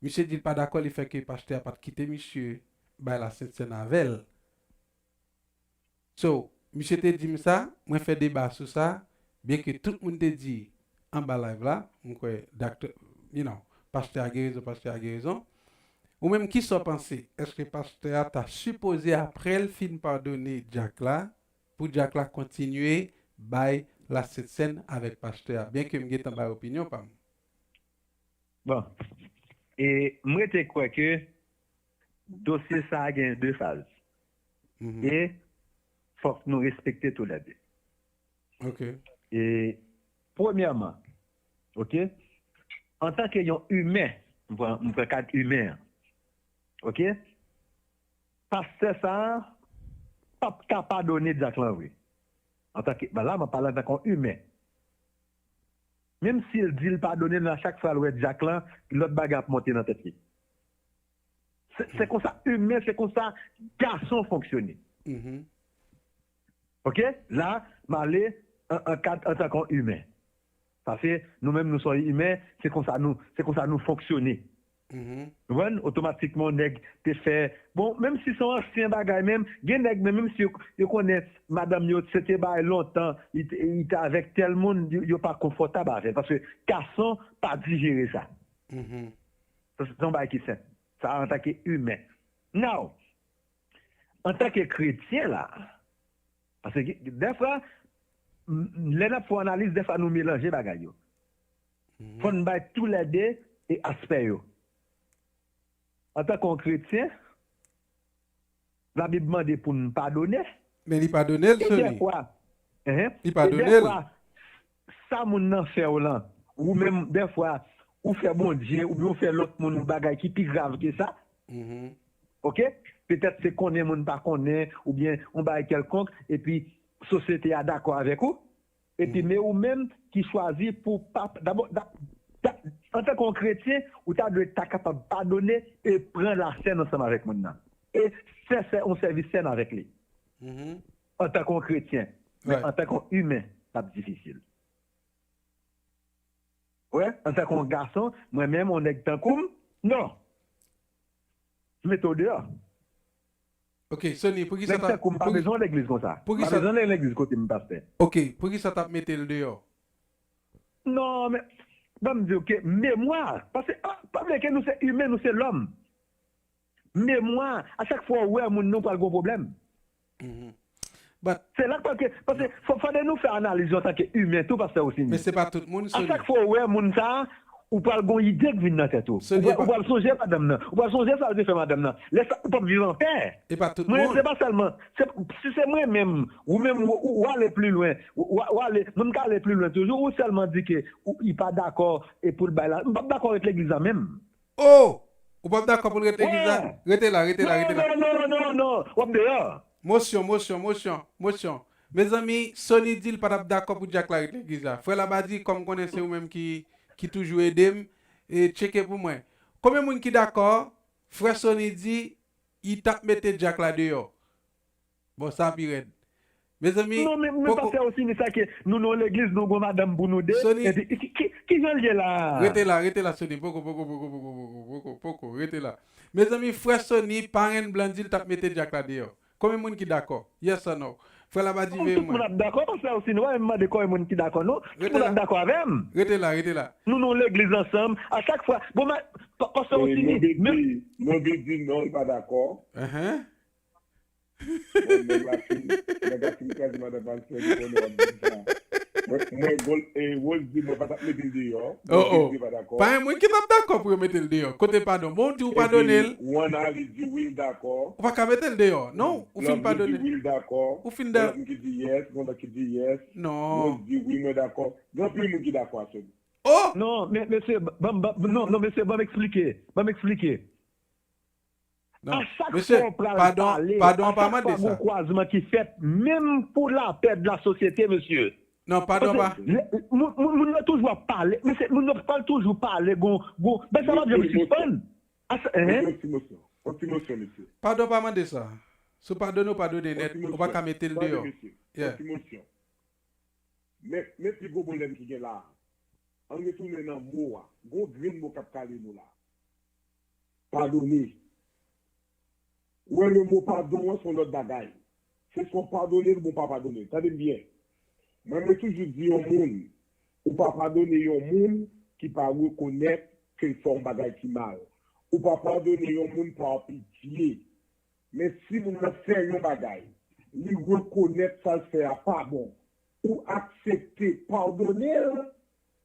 Misye di l pa dakò lefètke pastè a pa t kite misye bay Lasent Sèn avè l. So, misye te di m sa, mwen fè deba sou sa, byenke tout moun te di anba live la, m kwè daktè, you know, pastè a gen rezon, pastè a gen rezon. Ou menm, kisa w panse? Èske pastè a ta sipoze, apre l fin padone dyak la, pou dyak la kontinye bay Lasent Sèn avèk pastè a, byenke m gentan bay opinyon pa m. Bon, e m rete kwè ke Dosye sa a gen de faz. Mhm. E fòk nou respekte toulède. Ok. E premyèman, ok, antanke yon imen, m pran, m pran kad imen an, ok, pastè sa a p ap ka padone dyak lan vre. Antanke, ben la, m ap pale antanke yon imen. Menm si l di l padone l, a chak fwa l wè dyak lan, lòt bagay ap monte nan tèt li. Se se konsa imen, se konsa gason fonksyone. Mhm. Ok? La, m ale an, an kad antanke yon imen. Paske nou menm nou se yon imen, se konsa nou, se konsa nou fonksyone. Mhm. Ou konprann? Otomatikman, yon nèg te fè. Bon, menm si se yon ansyen bagay, menm, gen nèg, men menm si yo, yo konnen madanm yo, se te bagay lontan, li te, li te avèk tèl moun, yo, yo pa konfòtab avè l. Paske gason pa dijere sa. Mhm. Sa, se yon bagay ki senp. Sa, antanke imen. Now, antanke kretyen, la, paske dèfwa, m- lè n ap fè analiz, dèfwa nou melanje bagay yo. Mhm. Fò n bay toulède e aspè yo. Antanke yon kretyen, Labib mande pou n padone. Men li padone l, E Sony. Dèfwa, hein? Li E padone l. Dèfwa, sa moun nan fè w lan, ou menm, dèfwa, ou fè Bondye, oubyen ou fè lòt moun yon bagay ki pi grav ke sa, Mhm. ok? Petèt se konnen moun pa konnen, oubyen yon bagay kèlkonk, epi sosyete a dakò avèk ou. Epi, Mhm. men ou menm ki chwazi pou pa, dabò, da- da- antanke yon kretyen, ou ta dwe ta kapab padone e pran lasèn ansanm avèk moun nan. E fè, fè yon sèvis sèn avèk li. Mhm. Antanke yon kretyen. Men Right. Antanke yon imen, l ap difisil. Wè, antanke yon gason, mwen menm, yon nèg tankou m, non. M mete w deyò. Ok, Sony, poukisa Nèg ta tankou m pa pou- bezwen legliz konsa. M pa poukisa- bezwen legliz kote m pastè. Ok, poukisa t ap mete l deyò? Non, men, ban m di w ke memwa, paske, ah, pa bliye ke nou se imen, nou se lòm. Memwa, a chak fwa w wè moun nan, w pral gon pwoblèm. Mhm. But, Se la k pral ke, paske fò, fò de nou fè analiz yo antanke imen tou, pastè Rosini. Men se pa tout moun, A Sony. Chak fwa w wè moun sa a, ou pral gon ide k vin nan tèt ou. Sony, Ou pral, pa- ou pral sonje madanm nan. Ou pral sonje sa l te fè madanm nan. Lè sa, ou p ap viv anpè. E pa tout Mwen, moun. Se pa sèlman, se, si se mwen menm, ou menm, ou, ou, ou ale pli lwen. Ou, ou, ou ale, mwen m ka ale pli lwen toujou. Ou sèlman di ke ou, li pa dakò e pou l bay la. M p ap dakò ret legliz la menm. Oh! Ou p ap dakò pou l ret legliz la? Ouais. Rete la, rete la, rete la. Non, non, non, non, non. W ap deyò. Mosyon, mosyon, mosyon, mosyon. Mezanmi, Sony di l pa t ap dakò pou dyak la ret legliz la. Frè Laba di, kòm konnen se ou menm ki, ki toujou ede m, e tcheke pou mwen. Konbyen moun ki dakò? Frè Sony di, li t ap mete dyak la deyò. Bon, sa pi rèd. Mezanmi, Non, men, men poko- pastè Rosini, sa ke nou nan legliz, nou gon madanm pou nou de. Sony- Epi, ki, ki, ki jan l ye la? Rete la, rete la, Sony. Poko, poko, poko, poko, poko, poko, poko, rete la. Mezanmi, frè Sony, parenn blan di l t ap mete dyak la deyò. Konbyen moun ki dakò? Yes or no? Frè Laba di veye Tout moun mwen. Ap dakò, pastè Rosini. Wè, m mande kò e moun ki dakò, non? Tout Rete moun la. Ap dakò avè m. Rete la, rete la. Nou nan legliz ansanm. A chak fwa, bon, ma, pa- pastè E Rosini, Novid men di, Novid di non, li pa dakò. Uh-huh. Bon, nèg la fin, nèg la fin kraze madan pastè, li konnen w ap di sa. Mwen, mwen, Gol, e, Rose di mwen pa t ap mete l deyò. Oh, oh. Novid di pa dakò. Pa gen moun ki t ap dakò pou yo mete l deyò. Kote padon? Bon, ou di ou padone l. Wana li di wi, l dakò. Ou pa ka mete l deyò. Non, ou fin Blan di padone. Wi, l dakò. Ou fin Gon da- lòt moun ki di yes, gon lòt ki di yes. Non. Rose di wi, mwen dakò. Gen anpil moun ki dakò a Sony. Oh! Non, men, mesye, ban, ban, non, non, mesye, ban m eksplike. Ban m eksplike. Non. A chak Mesye, fwa w pral padon, pale, padon a pa chak mande fwa gon sa. Kwazman ki fèt, menm pou lapè de la sosyete, mesye. Non, padon pa. Paske lè- moun, moun, moun nan toujou ap pale, mesye, moun nan pral toujou pale, gon, gon, ben sa pa janm sispann. A sa- Mesye, hein? yon ti mosyon. Yon ti mosyon, mesye. Padon pa mande sa. Si w padone, w padone nèt. Yon ti Ou pa mosyon. Ka mete l Tande, deyò. mesye. Yeah. Yon ti mosyon. Men, men pi gwo pwoblèm ki gen la a. Ann retounen nan mo a. Gon grenn mo k ap kale nou la. Padone. Ou wè le mo padon an se yon lòt bagay. Se swa w padone l oubyen w pa padone l. Tande m byen. Mwen, mwen toujou di yon moun, ou pa padone yon moun ki pa rekonèt ke l fè yon bagay ki mal. Ou pa padone yon moun pa pitye. Men si moun nan fè yon bagay, li rekonèt sa l fè a pa bon, ou aksepte padone l,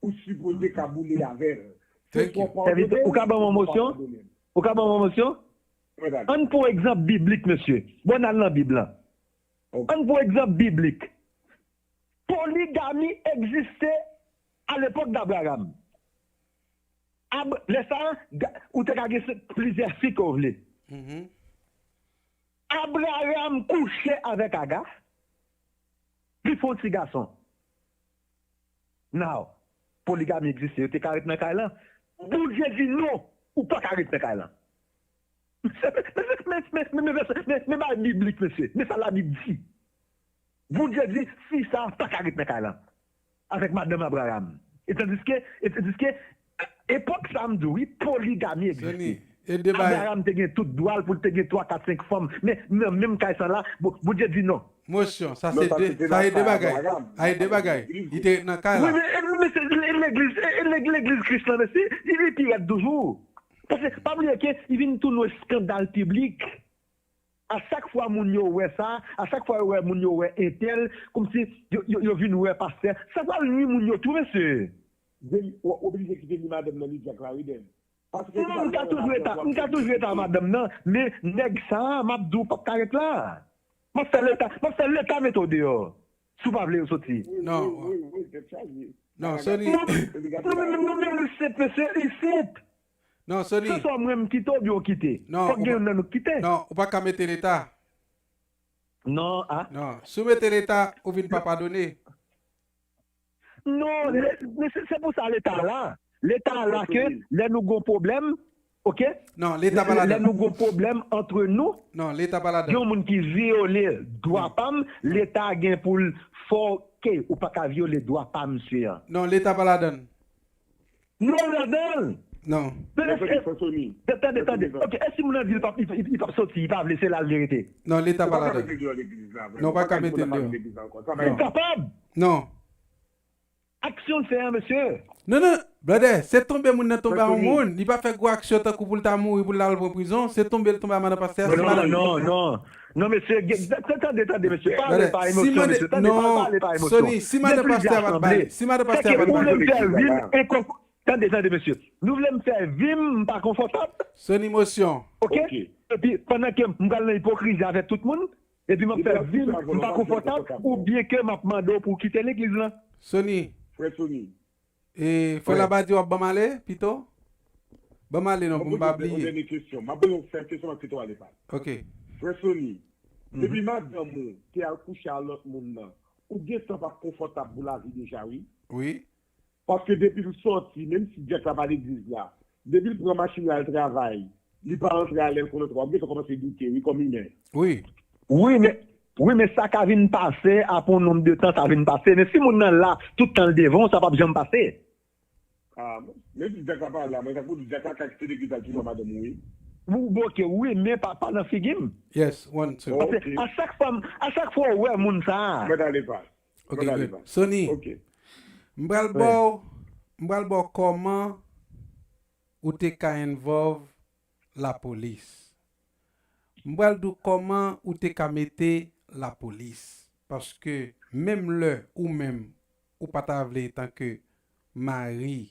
ou sipoze ka boule avè l. Se Thank swa you. w padone l, Ou ka ban mwen ou pa mosyon? padone l. Ou ka ban mwen mosyon? Ann pran egzanp biblik, mesye. Bon, n al nan Bib lan. Ann pran egzanp biblik. Poligami egziste a lepòk d'Abraham. Ab, lè sa, ou te ka gen plizyè fi ke w vle. Abraham kouche avèk Aga, li fè yon ti gason. Now, poligami egziste, yo te ka ret nan kay lan. Bondye di non, ou pa ka ret nan kay lan. Men, men, men, men, men, men, men, men bagay biblik, mesye. Men sa Labib di. Bondye di, fi sa pa ka ret nan kay lan. Avèk madanm Abraham. E tandiske, e tandiske, epòk sa m di w, wi, poligami egziste. Abraham te gen tout dwa l pou l te gen twa, kat, senk fanm. Men nan menm kay sa la, Bondye di non. Mosyon, sa se de, sa e de bagay. Sa e de bagay. Li te ret nan kay la. Wi, men, men se legliz, legliz Kris lan, mesye, li pi rèd toujou. Paske, pa bliye ke li vin tounen eskandal piblik. A chak fwa moun yo wè sa, a chak fwa yo wè moun yo wè entèl, kòmsi yo, yo, yo vin wè pastè. Sa pral nwi moun yo tou, mesye. Oblije kite li madanm nan li djak la, wi, Dèn. Non, m ka toujou eta, m ka toujou eta madanm nan, men nèg sa a, m ap di w, p ap ka ret la. M ap fè Leta, m ap fè Leta mete w deyò. Si w pa vle yo soti. Non. Non, Sony. Non, men, men, men, men, se, se isit. Non, Sony. Se swa mwen m kite w oubyen w kite. Fòk gen youn nan nou k kite. Non, ou pa ka mete Leta. Non, a. Non, si w mete Leta, ou vin pa padone. Non, men se, se pou sa Leta la. Leta la ke lè nou gon pwoblèm, oke? Non, Leta pa ladan. Lè nou gon pwoblèm antre nou, non, Leta pa ladan. Gen yon moun ki vyole dwa pa m, Leta gen pou l fè w ke ou pa ka vyole dwa pa misye an. Non, Leta pa ladan. Non, ladan. Non. Tande, tande. Oke, e si moun nan di l p ap, li p ap soti, li pa vle, se la l vle rete. Non, Leta pa ladan. Non, pa ka mete l deyò. Li kapab. Non. Aksyon l fè an, mesye. Non, non, brother, se tonbe moun nan tonbe a yon moun. Li pa fè gwo aksyon tankou pou l ta mouri, pou l al pran prizon. Se tonbe l tonbe a madan pastè a, se madan. Non, non, non. Non, mesye, tande, tande, mesye. Pale pa emosyon, mesye. Tande, pale pa emosyon. Sony, si madan pastè a pa t bay, si madan pastè a pa t bay. Tande, tande, mesye. Nou vle m fè vi m, m pa konfòtab. Sony, emosyon. Oke? Epi, pandan ke m pral nan ipokrizi avèk tout moun, epi m ap fè vi m, m pa konfòtab, oubyen ke m ap mande w pou w kite legliz lan. Sony. Frè Sony. E, frè Labadi, w ap ban m ale, pito? Ban m ale non, pou m pa bliye. Yon dènye kesyon. M ap poze yon sèl kesyon, m ap kite w ale pa. Oke. Frè Sony, depi madanm ou te al kouche a lòt moun nan, ou gentan p ap konfòtab pou lavi deja, wi. Wi. Paske depi l sòti, menm si djak la pa legliz la, depi l pran machin li al travay, li pa antre a lè l konn antre, w ap gentan kòmanse doute, wi, kòm imen. Wi. Wi, men, wi, men sa ka vin pase, apre yon nonb de tan, sa vin pase. Men si moun nan la, tout tan l devan w, sa p ap janm pase. A, menm si djak la pa la, mwen, tankou djak la ka kite legliz la, al tounen madanm ou, wi. Ou bloke, wi, men pa, pa nan figi m. Yes, one, two. Paske a chak fwa, a chak fwa w wè moun sa a. Mwen ale pa. Ok, good. Sony, m pral ba w, m pral ba w kòman ou te ka involve lapolis. M pral di w kòman ou te ka mete lapolis. Paske menm lè ou menm, ou pa ta vle tanke mari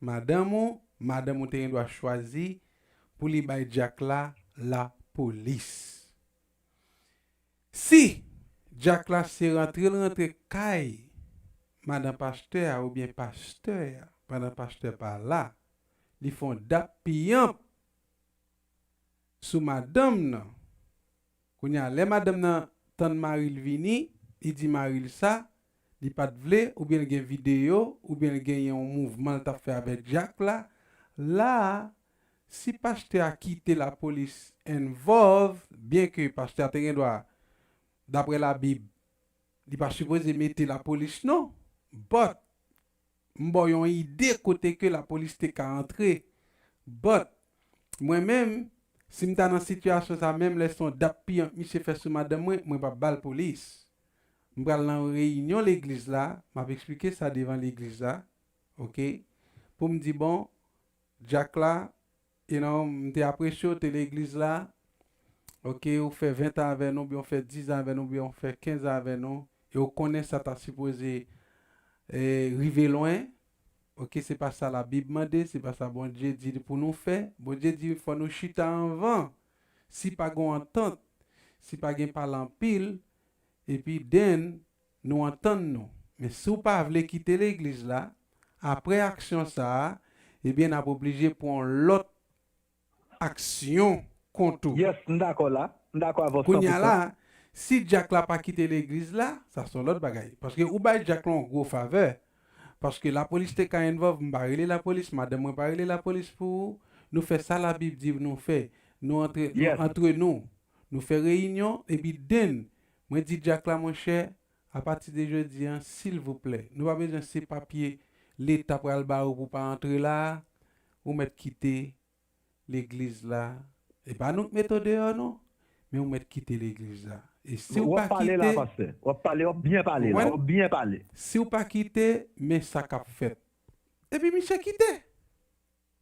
madanm ou, madanm ou te gen dwa chwazi pou li bay djak la lapolis. Si djak la se rantre l rantre kay madan pastè a oubyen pastè a, pandan pastè pa la, li fè yon dap piyanp sou madanm nan. Kounye a, lè madanm nan tann mari l vini, li di mari l sa, li pa t vle, oubyen l gen videyo, oubyen l genyen yon mouvman l t ap fè avèk djak la, la a, si pastè a kite lapolis involve, byenke pastè a te gen dwa, daprè Labib, li pa sipoze mete lapolis non, but, m ba w yon ide kote ke lapolis te ka antre. But, mwen menm, si m ta nan sitiyasyon sa menm, lè se yon dap piyanp misye fè sou madanm mwen, mwen p ap ba l polis. M pral nan reyinyon legliz la, m ap eksplike sa devan legliz la, oke? Pou m di, bon, djak la, you know, m te apresye w, te legliz la, oke, ou fè ven tan avè nou, oubyen ou fè diz an avè nou, oubyen ou fè kenz an avè nou, e ou konnen sa ta sipoze, e, rive lwen, oke, se pa sa Labib mande, se pa sa Bondye di pou nou fè. Bondye di fò nou chita anvan. Si pa gen antant, si pa gen pale anpil, epi then nou antann nou. Men si w pa vle kite legliz la, apre aksyon sa a, ebyen n ap oblije pran lòt aksyon kont ou. Yes, m dakò la. M dakò avè w san pou san. Kounye a la, si dyak la pa kite legliz la, sa se yon lòt bagay. Paske ou bay dyak la yon gwo favè. Paske lapolis te ka envòlv, m pa rele lapolis, madanm mwen pa rele lapolis pou ou. Nou fè sa Labib di nou fè. Nou antre, nou, antre nou. Nou fè reyinyon, epi then, mwen di dyak la, monchè, apati de jodi a, silvouplè, nou pa bezwen se papye Leta pral ba ou pou pa antre la, ou mèt kite legliz la. E pa nou k mete w deyò, non, men ou mèt kite legliz la. E si w pa kite, w ap pale la, pastè. W ap pale, w ap byen pale la, w ap byen pale. Si w pa kite, men sa k ap fèt. Epi misye kite.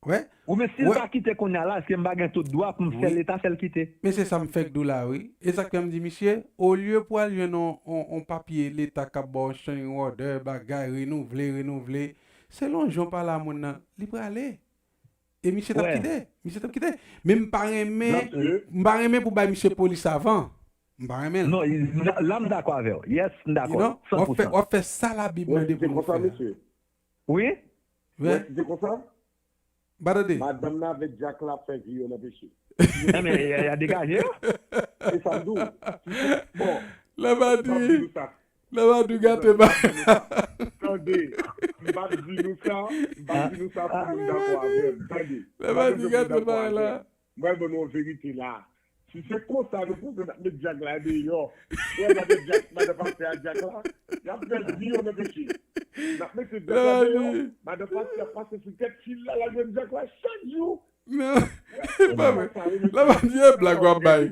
Wè. Ou men si l pa kite kounye a la, èske m pa gen tout dwa pou m fè Leta fè l kite? Men se sa m fèk di w la, wi. E sa k fè m di misye, olye pou al jwenn on, on, on papye Leta k ap ba w change order, bagay, renouvle, renouvle, selon jan w pale a moun nan, li prale. E misye t ap kite. Misye t ap kite. Men m pa renmen, m pa renmen pou bay misye polis avan. M pa renmen l. Non, la m dakò avè w. Yes, m dakò. San pou san. W ap fè, w ap fè sa Labib mande pou nou fè a. Wi? Wi. Ou wè si se konsa? M pa tande. Madanm nan avèk dyak la ap fè vi yo nan peche. Enben, y a, y a degaje yo. E sa m di w. Bon. Lè m ap di, lè m ap di gate bagay la. Tande, m p ap di nou sa, m p ap di nou sa pou moun dakò avè m. Tande. Lè m ap di gate bagay la. Mwen ban nou yon verite la. Si se konsa nou panse n ap met dyak la deyò, wè madan dyak, madan pastè a dyak la, y ap fè vi yo nan peche. N ap mete dyak la deyò, madan pastè ap pase sou tèt fil la, l al jwenn dyak la chak jou. Non, e pa vre. Lè m ap di e blag w ap bay.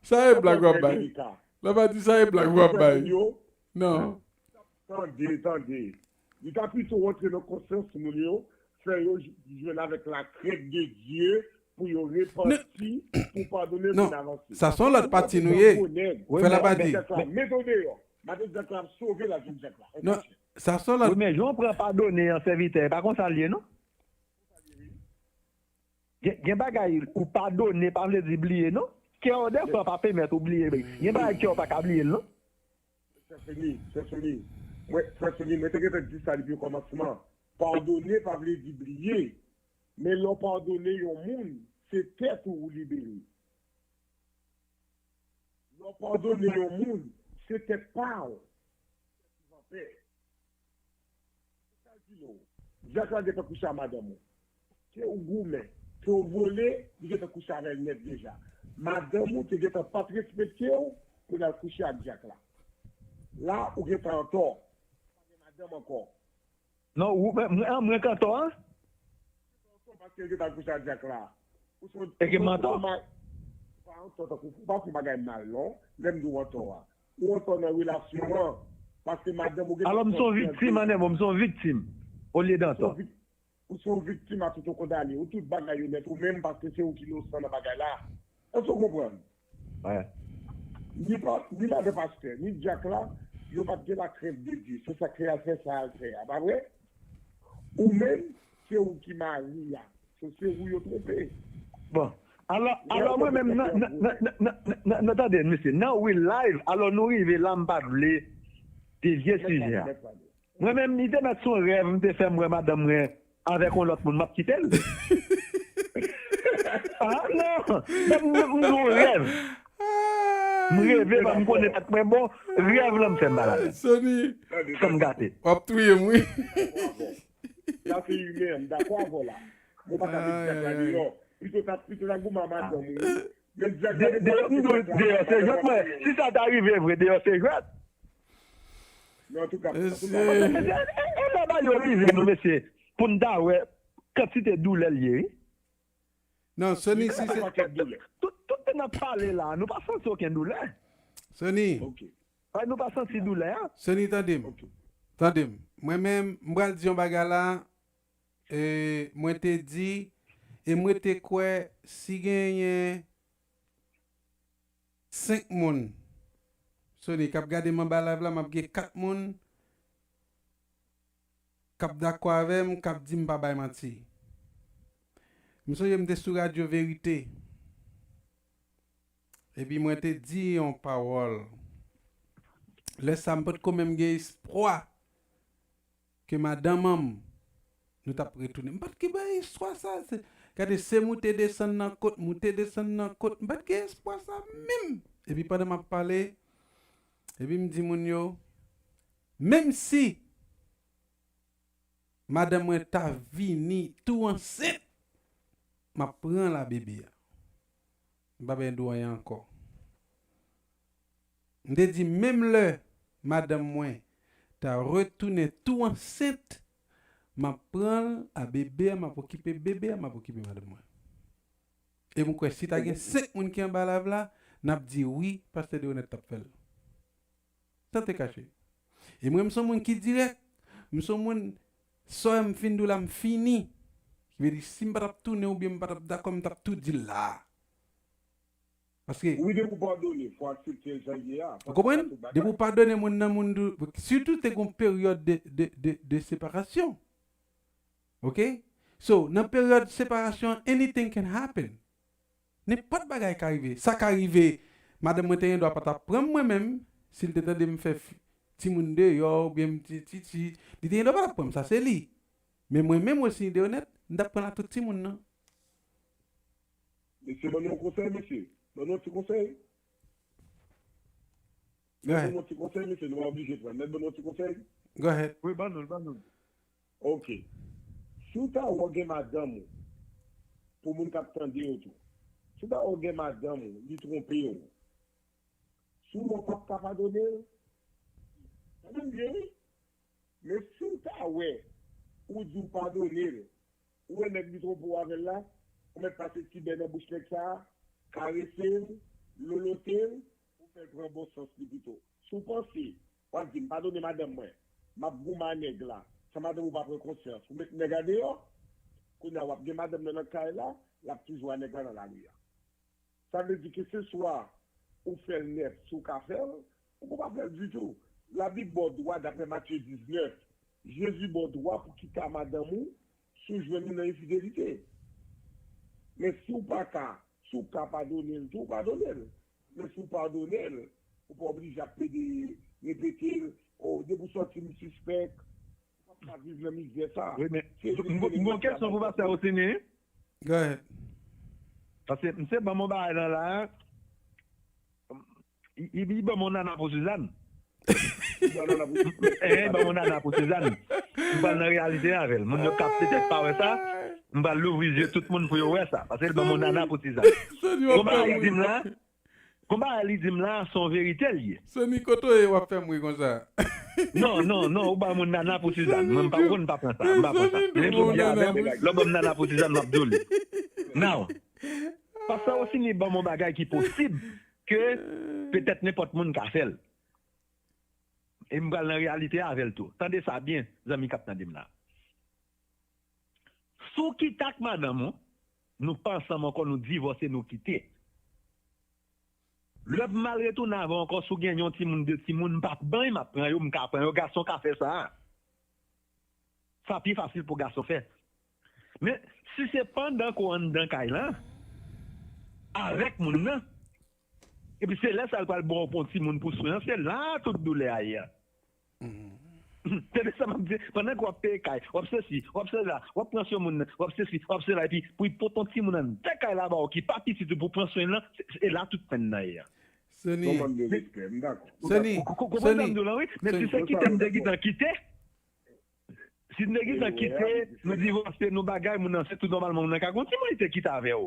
Sa e blag w ap bay. Lè m ap di sa e blag w ap bay. Non. Tande, tande. Li ta pito rantre nan konsyans moun yo, fè yo j-, jwenn avèk lakrent de Dye, pou yo repanti, pou padone, pou n avanse. Sa se yon lòt pati nou ye. Fè la pa di. Mete w deyò. Madan dyak la ap sove lavi dyak la. Non, sa se yon lòt. Wi, men jan w pran padone an, sèvitè, e pa konsa l ye, non? Gen, gen bagay, ou padone pa vle di bliye, non. Kè w, dèfwa, pa pèmèt ou bliye. Gen bagay kè w pa ka bliye l, non. Frè Sony, frè Sony. Mwen, frè Sony, mwen te gentan di sa depi okòmansman. Padone pa vle di bliye. Men lè w padone yon moun, se tèt ou ou libere. Lè w padone yon moun, se tèt pa w. Tèt ou anpè. Sa di nou, dyak la gentan kouche a madanm ou. Ke w goumen, ke w vole, li gentan kouche avè l nèt deja. Madanm ou te gentan pa t respekte w pou l al kouche ak dyak la. La, ou gentan antò. Ou pa gen madanm ankò. Non, ou, mwen, mwen, mwen k antò a? Paske l gentan kouche ak dyak la. Ou se yon, e ke m antò? Ou pa antò tankou, ou pa fè bagay mal, non. Lè m di w antò a. Ou antò nan relasyon an. Paske madanm ou gentan... Alò, m se yon viktim, ann, m se yon viktim, olye d antò. Ou se yon viktim à tout condamné. Ou tout bagay yo nèt ou menm paske se ou ki nosan nan bagay la. Èske w konprann? Wi. Ni pa, ni madan pastè, ni dyak la, yo pa t gen lakrent de Dye. Se sa k fè y al fè sa y al fè a, pa vre? Ou menm, se ou ki mari a. Se, se ou yo twonpe. Bon. Alò, alò mwen menm, nan, nan, tande, mesye, nan real life, alò nou rive la, m pa t vle devye sijè a. Mwen menm, li te mèt se yon rèv m te fè, m wè madanm mwen avèk yon lòt moun, m ap kite l. Ah, non! Men m, m gen yon rèv. M reve, m konnen tèt mwen bon, rèv lan m fè m malad. Sony, san m gate. W ap touye m, wi. Sa se imè, m dakò avè w la. Mwen pa ka met dyak la deyò. Pito ta, pito ta goumen a madanm ou. Men dyak la, de, de, m di w, deyò se jwèt, mwen. Si sa ta rive vre, deyò se jwèt. Men antouka, mesye, e, e, e lè bagay yo rive nou, mesye, pou n ta wè kantite doulè l ye, wi. Non, Sony, si se... Tout, tout tan n ap pale la, nou pa santi okenn doulè. Sony. Ok. Ay, nou pa santi doulè a. Sony, tande m. Ok. Tande m. Mwen menm, m pral di yon bagay la, e, mwen te di, e mwen te kwè, si genyen senk moun, Sony, k ap gade m anba live la, m ap gen kat moun k ap dakò avè m, k ap di m pa bay manti. M sonje m te sou Radyo Verite. Epi mwen te di yon pawòl. Lè sa a, m potko menm gen espwa ke madanm an m, nou t ap retounen. M pa t gen bay espwa sa. Se, gade, se moute desann nan kot, moute desann nan kot. M pa t gen espwa sa menm. Epi pandan m ap pale, epi m di moun yo, menm si madanm mwen ta vini tou ansent, m ap pran l a bebe a. M pa bezwen di w anyen ankò. M te di, menm lè madanm mwen ta retounen tou ansent, m ap pran l a bebe a, m ap okipe bebe a, m ap okipe madanm mwen. E m kwè si ta gen senk moun ki anba live la, n ap di wi, pastè Deronette t ap fè l. San te kache. E mwen, m se yon moun ki dirèk. M se yon moun, sa m fin di w la, m fini. Ki vle di, si m pa t ap tounen oubyen m pa t ap dakò, m t ap tou di l la. Paske, wi, depi w padone, fò aksepte l jan l ye a. Ou konprann? Depi w padone moun nan, moun dou, sitou te gon peryòd de, de, de, de separasyon. Ok? So, nan peryòd separasyon, anything can happen. Nenpòt bagay ka rive. Sa ka rive, madanm mwen te gen dwa pa t ap pran m mwen menm, si l te tande m fè fi, timoun deyò, oubyen m ti, ti, ti, li te gen dwa pa t ap pran m, sa se li. Men mwen menm, Wesny Deronette, m t ap pran l a tout timoun nan. Mesye, ban nou yon konsèy, mesye. Ban nou yon ti konsèy. Go ahead. Ban nou yon ti konsèy, mesye. Nou pa oblije pran, men ban nou yon ti konsèy. Go ahead. Wi, ban nou l, ban nou l. Ok. Si w ta wè w gen madanm ou, pou moun k ap tande yo tou, si w ta wè w gen madanm ou, li twonpe w, si w wè w p ap ka padone l, sa menm byen, wi. Men si w ta wè, ou di w padone l, ou wè nèg li twonpe w avè l la, ou mèt pase ti bè nan bouch nèg sa a, karese l, lolote l, ou fè l pran bon sans li pito. Si w panse, w ap di, "M padone madanm mwen, m ap goumen a nèg la," san madanm ou pa pran konsyans, ou met nèg a deyò, kounye a w ap gen madanm nan nan kay la, l ap toujou a nèg la nan lari a. Sa vle di ke se swa ou fè l nèt, si w ka fè l, ou pa fè l ditou. Labib ba w dwa, daprè Matye diznèf, Jezi ba w dwa pou kite a madanm ou si w jwenn li nan enfidelite. Men si w pa ka, si w ka padone l tou, padone l. Men si w padone l, ou pa oblije ap pede repete l, o, depi w sòti m sispèk, w ap ka viv nan mizè sa. Wi, men m gon kesyon pou pastè Rosini. Go ahead. Paske misye ban m yon bagay nan la, li, li, li ban m yon nana pou Sizàn. Eh, li ban m yon nana pou Sizàn. M pral nan reyalite avè l. Moun yo k ap petèt pa wè sa, m pral louvri zye tout moun pou yo wè sa. Paske li ban m yon nana pou Sizàn. Gon bagay li di m la, Gon bagay li di m la, se yon verite l ye. Sony, kote w ye w ap fè m ri konsa? Non, non, non, ou ba moun nana pou Sizàn. Mwen, m pa konn pa pran sa, m pa pran sa. Men jodi a avè m, lè w ban m nana pou Sizàn, m ap di w li. Now, pastè Rosini ban m yon bagay ki posib ke petèt nenpòt moun ka fè l. E m pral nan reyalite avè l tou. Tande sa byen, zanmi k ap tande m la. Si w kite ak madanm ou, nou pa ansanm ankò, nou divòse, nou kite. Lè m al retounen avè w ankò, si w gen yon timoun, de timoun, m p ap ban, m ap pran yo, m ka pran yo, gason ka fè sa. Sa pi fasil pou gason fè. Men, si se pandan ke w anndan kay lan, avèk moun nan, epi se lè sa l pral ba w yon timoun pou swen an, se la tout doulè a ye a. Tande sa m ap di, pandan ke w ap peye kay, w ap sesi, w ap sela, w ap pran swen moun nan, w ap sesi, w ap sela, epi pou y pote yon timoun anndan kay la ba w ki pa pitit ou pou pran swen l lan, se, se la tout penn nan ye a. Sony. Sony. Ou konprann sa m di w lan, wi? Men si se kite m te gentan kite, si m te gentan kite, nou divòse, nou bagay, moun nan, se tou nòmalman, moun nan ka gen yon timoun, li te kite avè w.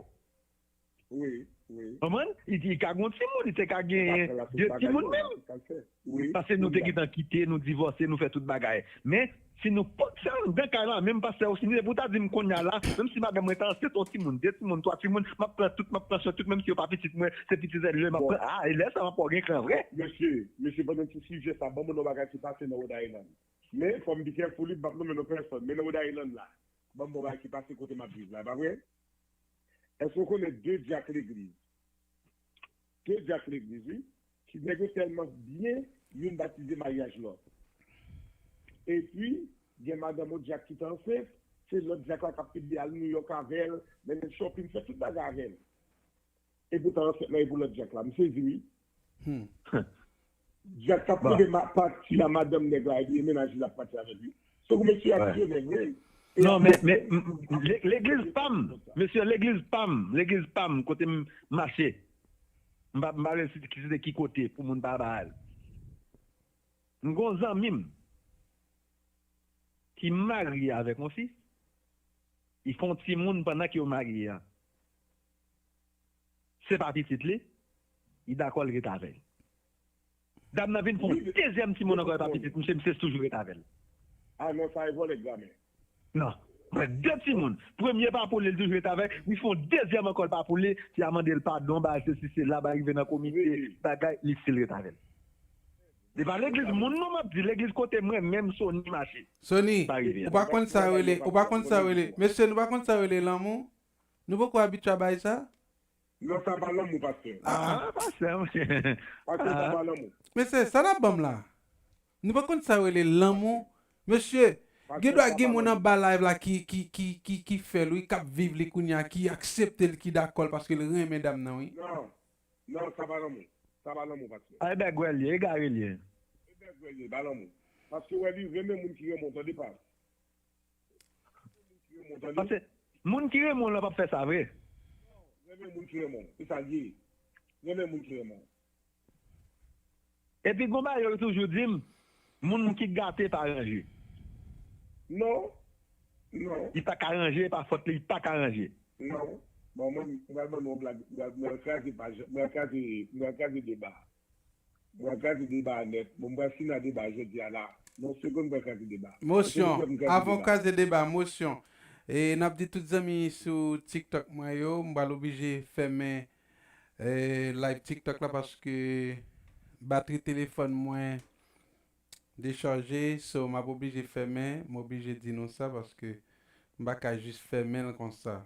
Wi, wi. Konprann? Li, li ka gen yon timoun, li te ka gen de timoun menm. Paske nou te gentan kite, nou divòse, nou fè tout bagay. Men, si nou pot fè anndan kay la, menm pastè Rosini, depi w ta di m kounye a la, menm si madanm mwen ta ansent yon timoun, de timoun, twa timoun, m ap pran tout, m ap pran swen tout, menm si yo pa pitit mwen, se pitit zèl yo, m ap pran, a, e lè sa a, m ap wè w gen kran vre. Mesye, mesye, pandan ti sijè sa, ban m yon bagay ki pase nan Rhode Island. Men, fò m be careful, m p ap nonmen non pèsòn, men nan Rhode Island la, ban m yon bagay ki pase kote m ap viv la, e pa vre? Èske w konnen de dyak legliz? De dyak legliz, wi. Ki nèg yo tèlman byen, youn batize maryaj lòt. Epi, gen madanm yon dyak ki te ansent, se lòt dyak la k ap ede al New York avè l, mennen l shopping, fè tout bagay avè l. e pou tan ansent lan, e pou lòt Dyak la. M sezi, wi. Hmm. Dyak k ap Bon. Pati a madanm nèg la, epi e mennaj li l ap pati avèk li. Se kou mesye a Wè. Ti yo nèg, wi. E Non, ap men, men, m- m- le- legliz pa m, mesye, legliz pa m, legliz pa m, kote m mache. M pa, m pa vle site ki, site ki kote pou moun pa ba al. M gon zanmi m ki marye avèk yon fi, li fè yon timoun pandan ke yo marye a. Se pa pitit li, li dakò l ret avè l. Dam nan vin fè yon dezyèm timoun ankò, e pa pitit misye, misye toujou ret avè l. Ah non, sa e vòlè gramè. Non. Mwen de timoun. Premye pa pou li, li toujou ret avè l. Li fè yon dezyèm ankò, l pa pou li. Fi a mande l padon, bagay sesi, sela, bagay rive nan komite, bagay, li still ret avè l. Se pa legliz moun non m ap di, legliz kote mwen menm Sony mache. Sony, ou pa konn sa rele, ou pa konn sa rele. Mesye, nou pa konn sa rele lanmou? Nou poko abitye a bagay sa? Non, sa pa lanmou, pastè. Ah, pastè, monchè. Pastè, sa pa lanmou. Mesye, sa n ap ban m la? Nou pa konn sa rele lanmou? Mesye, gen dwa gen moun anba live la ki, ki, ki, ki, ki fè l, wi, k ap viv li kounye a, ki aksepte l, ki dakò l, paske l renmen dam nan, wi. Non, non, sa pa lanmou. Sa pa lanmou, pastè. Ay, bègwè l ye, egare l ye. E bègwè l ye, pa lanmou. Paske wè li renmen moun ki renmen w, tande pa. Paske moun ki renmen w lan p ap fè sa vre. Renmen moun ki renmen w. Se sa l ye. Renmen moun ki renmen w. Epi gon bagay yo toujou di m, moun ki gate pa ranje. Non. Non. Li pa ka ranje, pa fòt li, li pa ka ranje. Non. Bon, mwen, mwen pral ban nou yon blag. Mwen, mwen kraze paj, mwen kraze, mwen kraze deba. Mwen kraze deba a nèt. Bon, mwen fini a deba jodi a la. Nan segonn, mwen kraze deba. Mosyon. Avan w kraze deba, mosyon. E n ap di tout zanmi sou TikTok mwen yo, m pral oblije fèmen, e, live TikTok la paske batri telefòn mwen dechaje, so m ap oblije fèmen, m oblije di nou sa paske m pa ka jis fèmen l konsa.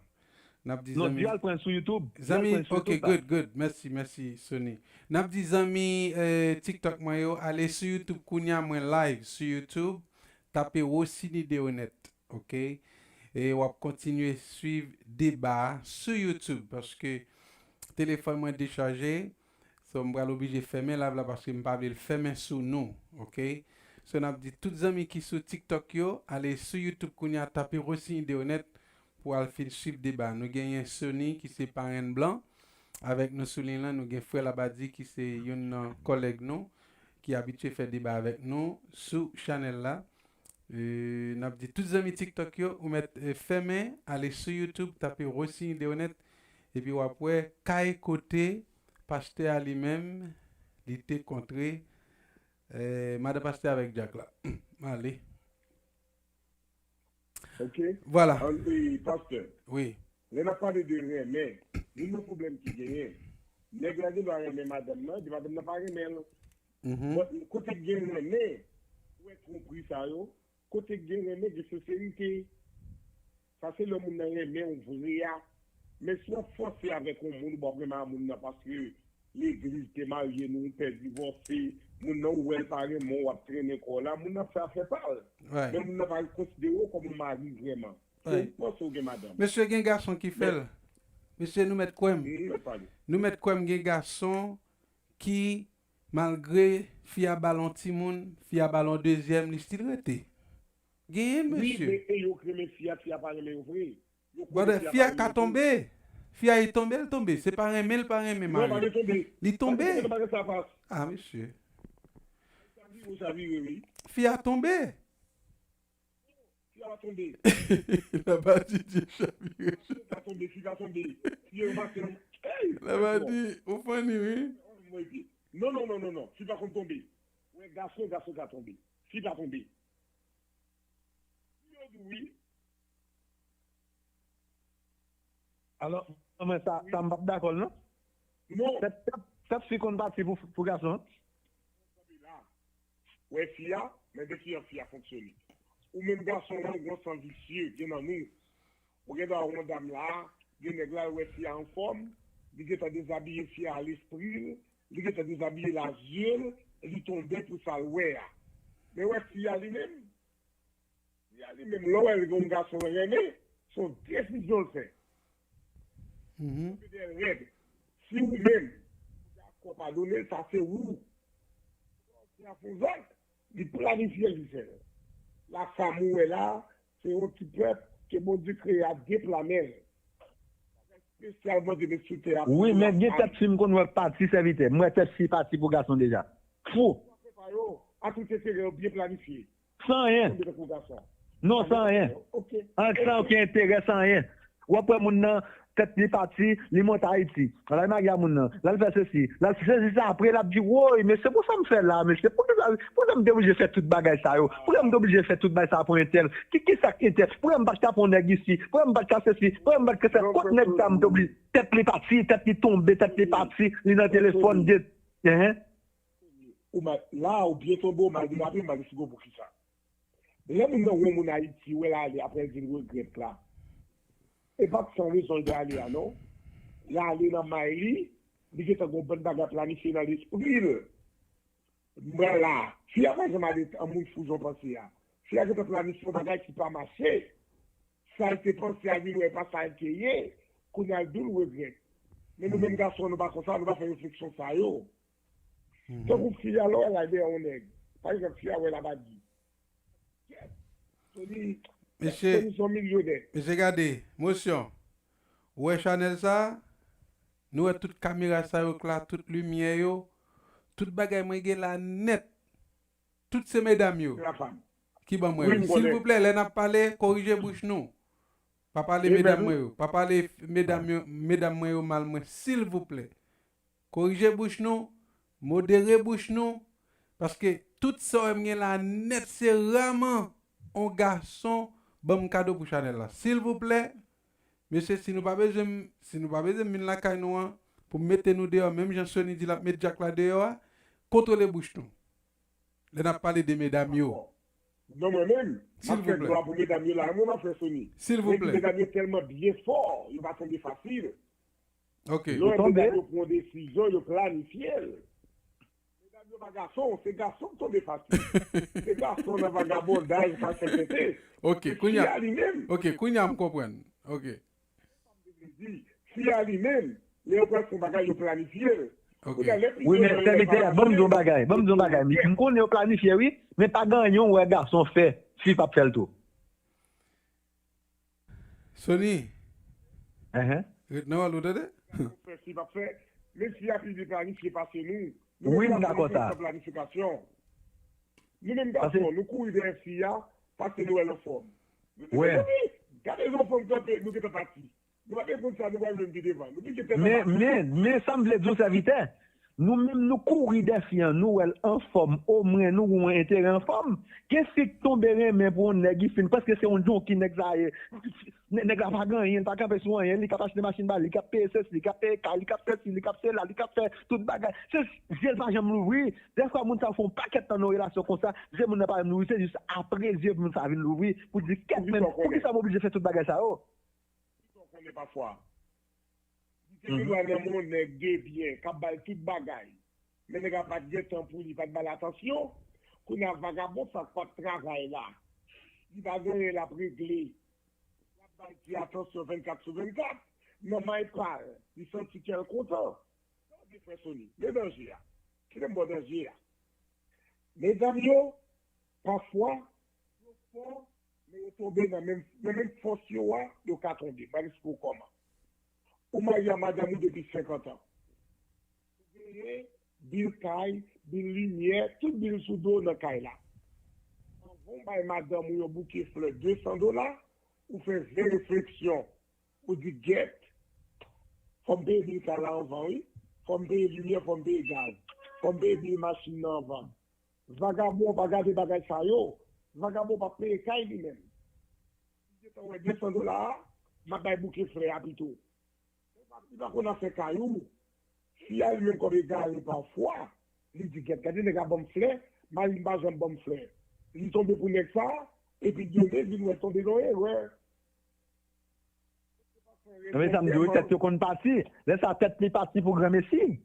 N ap di Non, zanmi, di al pran sou YouTube. Di al Zanmi, pran sou ok, YouTube la. Good, good. Mèsi, mèsi, Sony. N ap di zanmi, eh, TikTok mwen yo, ale sou YouTube kounye a, mwen live sou YouTube, tape Rosiny Deronette, ok? E w ap kontinye swiv deba a sou YouTube, paske telefòn mwen dechaje, so m pral oblije fèmen live la paske m pa vle l fèmen sou nou, ok? So n ap di tout zanmi ki sou TikTok yo, ale sou YouTube kounye a, tape Rosiny Deronette pou al fin swiv deba. Nou genyen Sony ki se parenn blan avèk nou sou liy lan, nou gen frè Labadi ki se youn nan kòlèg nou ki abitye fè deba avèk nou sou chanèl la. E, n ap di tout zanmi TikTok yo, ou mèt, e, fèmen, ale sou YouTube, tape Rosiny Deronette, epi w ap wè kay kote pastè a li menm, li te kontre, e, madan pastè avèk dyak la. Ale. Ok. Vwala. An, e, pastè. Wi. Lè n ap pale de renmen, youn nan pwoblèm ki genyen, nèg la gen dwa renmen madanm nan, epi madanm nan pa renmen l. Mhm. Bon, kote k gen renmen, ou wè twonpri sa yo, kote k gen renmen, gen senserite. Sa se lè moun nan renmen w vre a. Men si w ap fòse avèk yon moun, ou p ap renmen a moun nan paske legliz te marye nou, pè divòse, moun nan ou wè l pa renmen w, w ap trennen kò w la, moun nan ap fè afè pa l. Right. Men moun nan pa konsidere w kòm yon mari vrèman. Se Right. Ou panse w gen madanm. Mesye, gen gason ki fè l. Men Mesye, nou mèt kwè m. Mm, mèt pale. Nou mèt kwè m gen gason ki, malgre fi a ba l yon timoun, fi a ba l yon dezyèm, li still rete. Genyen, Wi, mesye. Men e yo k renmen fi a, fi a pa renmen yo vre. Yo konnen Brother, fi a fi a pa ka renmen yo vre. Tonbe. Fi a e tonbe, l tonbe. Se pa renmen, l pa renmen Non, mari. Pa de tonbe. Li Pa de tonbe. Tonbe, pa de sa pas. Ah, mesye. Sa vire, sa vire, wi. Fi a tonbe. Fi a tonbe. Labadi di chavire. Fi a tonbe, fi a tonbe. Fi a tonbe. Hey! Labadi, ou funny, wi. Mwen di, non, non, non, non, non. Fi pa konn tonbe. Wè, gason, gason ka tonbe. Fi pa tonbe. Fi yo di wi. Alò, mwen sa, sa m p ap dakò l, non. Non. Tèt, tèt, tèt fi konn pati pou, pou gason an. Wè fi a, men de kijan fi a fonksyone. Ou menm gason an, ou gon san visye, gen nan nou. Ou gen dwa wè yon dam la, gen nèg la, l wè fi a anfòm, li gentan dezabiye fi a a lespri l, li gentan dezabiye l a zye l, li tonbe pou sa l wè a. Men wè fi a li menm, Fi a li menm, lè w wè l gen yon gason l renmen, se yon desizyon l fè. Mhm. L rèd. Si ou menm, ou dakò padone l, sa se ou. Sa fè zak, li planifye l, li fè l. Lafam ou wè la, se yon ti pèp ke Bondye kreye a de pla men l. Espesyal Bondye met sou tè a pou Wi, men gen lafam. Tèt fi m konn wè pati sèvitè. M wè tèt fi pati pou gason deja. Fou. Sa fè pa yo, a tout enterè yo byen planifye. San anyen. Konbyen tankou gason? Non, san anyen. Ok. An, san okenn enterè, san anyen. W ap wè moun nan, tèt li pati, li monte Ayiti. L al mage a moun nan, l al fè sesi, l al fè sesi sa apre, l ap di, woy, mesye, pou sa m fè la, mesye, pou ki sa, pou sa m te oblije fè tout bagay sa yo? Pou sa m te oblije fè tout bagay sa pou entèl? Ki, ki sa k entèl? Pou sa m pa t ka pran nèg isi? Pou sa m pa t ka sesi? Pou sa m pa t ka fè? Kot nèg sa m te oblije? Tèt li pati, tèt li tonbe, tèt li pati, li nan telefòn, de, enhen. Ou ma, la, ou byen tonbe, ou mal drape, mal sigo pou kisa? Lè moun nan wè moun Ayiti, wè l ale, apre l di l regrèt la. E pa t san rezon l te ale a, non. L ale nan may li, li gentan gen yon bann bagay planifye nan lespri l. Mwen la, fi a pa janm ale an moun fou jan w panse a. Fi a gentan planifye yon bagay ki pa mache. Sa l te panse a vin wè pa sa l te ye. Kounye a l di w l regrèt. Men nou menm gason, nou pa konsa, nou pa fè refleksyon sa yo. Tankou fi a lè w al dèyè yon nèg. Pa egzanp, fi a wè l ap agi. Tony, Mesye, Tony se yon milyonè. Mesye, gade, Motion, ou wè chanèl sa? Nou wè tout kamera sa yo k la, tout limyè yo, tout bagay mwen gen la nèt. Tout se medam yo ki ban mwen yo. Silvouplè, lè n ap pale, korije bouch nou. Pa pale medam mwen yo. Pa pale medam yo, medam mwen yo mal mwen, silvouplè. Korije bouch nou, modere bouch nou, paske tout sa w wè m gen la nèt, se raman on gason ban m kado pou chanèl la. Silvouplè, mesye, si nou pa bezwen m, si nou pa bezwen m vin lakay nou an, pou m mete nou deyò, menm jan Sony di l ap met Jack la deyò a, kontwole bouch nou. Lè n ap pale de medam yo. Non, mwen menm, m ap fè glwa pou medam yo la, mwen m ap fè Sony. Silvouplè. Medam yo tèlman byen fò, yo pa tonbe fasil. Ok. Lè w wè medam yo pran desizyon, yo planifye l. Medam yo pa gason, se gason k tonbe fasil. Se gason nan vagabondaj, sa se tete. Ok, kounye a. Fi a li menm. Ok, kounye a m konprann. Ok. Di, fi a li menm, lè yo pral fè yon bagay, yo planifye l. Ok. Wi, men sèvitè, ban m di yon bagay, ban m di yon bagay. M konnen yo planifye, wi, men pa gen anyen w wè gason fè, fi p ap fè l tou. Sony. Enhen. Ret nan wòl ou, tande? Fè, fi p ap fè, men fi a pi byen planifye pase nou. Wi, m dakò sa. Planifikasyon. Nou menm gason, nou kouri dèyè fi a, paske nou wè l anfòm. Nou te, gade jan fanm kanpe, nou gentan pati. Nou pa te konn sa, nou pral menm pi devan. Nou pi gentan pati. Men, men, men, sa m vle di w, sèvitè, nou menm nou kouri dèyè fi an, nou wè l anfòm, omwen nou gen yon enterè anfòm. Gen fi k tonbe renmen pou yon nèg, li fin, paske se yon junkie nèg sa ye. Nè-, nèg la pa gen anyen, li pa kanpe sou anyen, li k ap achte machin ba li, li k ap peye sesi, li k ap peye kay, li k ap fè si, li k ap fè la, li k ap fè tout bagay. Se zye l pa janm louvri. Dèfwa moun sa yo fè yon pakèt tan nan relasyon konsa, zye moun nan pa janm louvri, se jis apre zye moun sa vin louvri pou di, kèt, men poukisa m oblije fè tout bagay sa yo? Li te vin wè nan yon nèg de byen, k ap ba l tout bagay. Men nèg la pa t gen tan pou li, pa t ba l atansyon. Kounye a vagabon sa k p ap travay la, li pa gen anyen l ap regle. L ap ba l ti atansyon vennkat sou vennkat. Nan may pa l, li santi kè l kontan. Tande frè Sony, men danje a. Kite m ba w danje a. Medam yo, pafwa, yo fò, men yo tonbe nan menm, nan menm fòs yo a, yo ka tonbe. M pa eksplike w kòman. Ou marye a madanm ou depi senkant an. Ou genyen bil kay, bil limyè, tout bil sou do w nan kay la. Anvan w bay madanm ou yon bouke flè de san dola, ou fè ven refleksyon. Ou di, gèt, fò m peye bil kay la anvan, wi. Fò m peye limyè, fò m peye gaz. Fò m peye bil machin nan anvan. Vagabon pa gade bagay sa yo. Vagabon pa peye kay li menm. Li gentan wè de san dola a, m ap bay bouke flè a pito. Li pa konn afè kay ou. Fi a li menm kòm egare pafwa, li di, gèt, gade nèg la ban m flè, mari m pa janm ban m flè. Li tonbe pou nèg sa, epi demen vin wè l tonbe nan erè. Nan men sa m di w, tèt yo konn pati. Lè sa tèt li pati pou granmesi.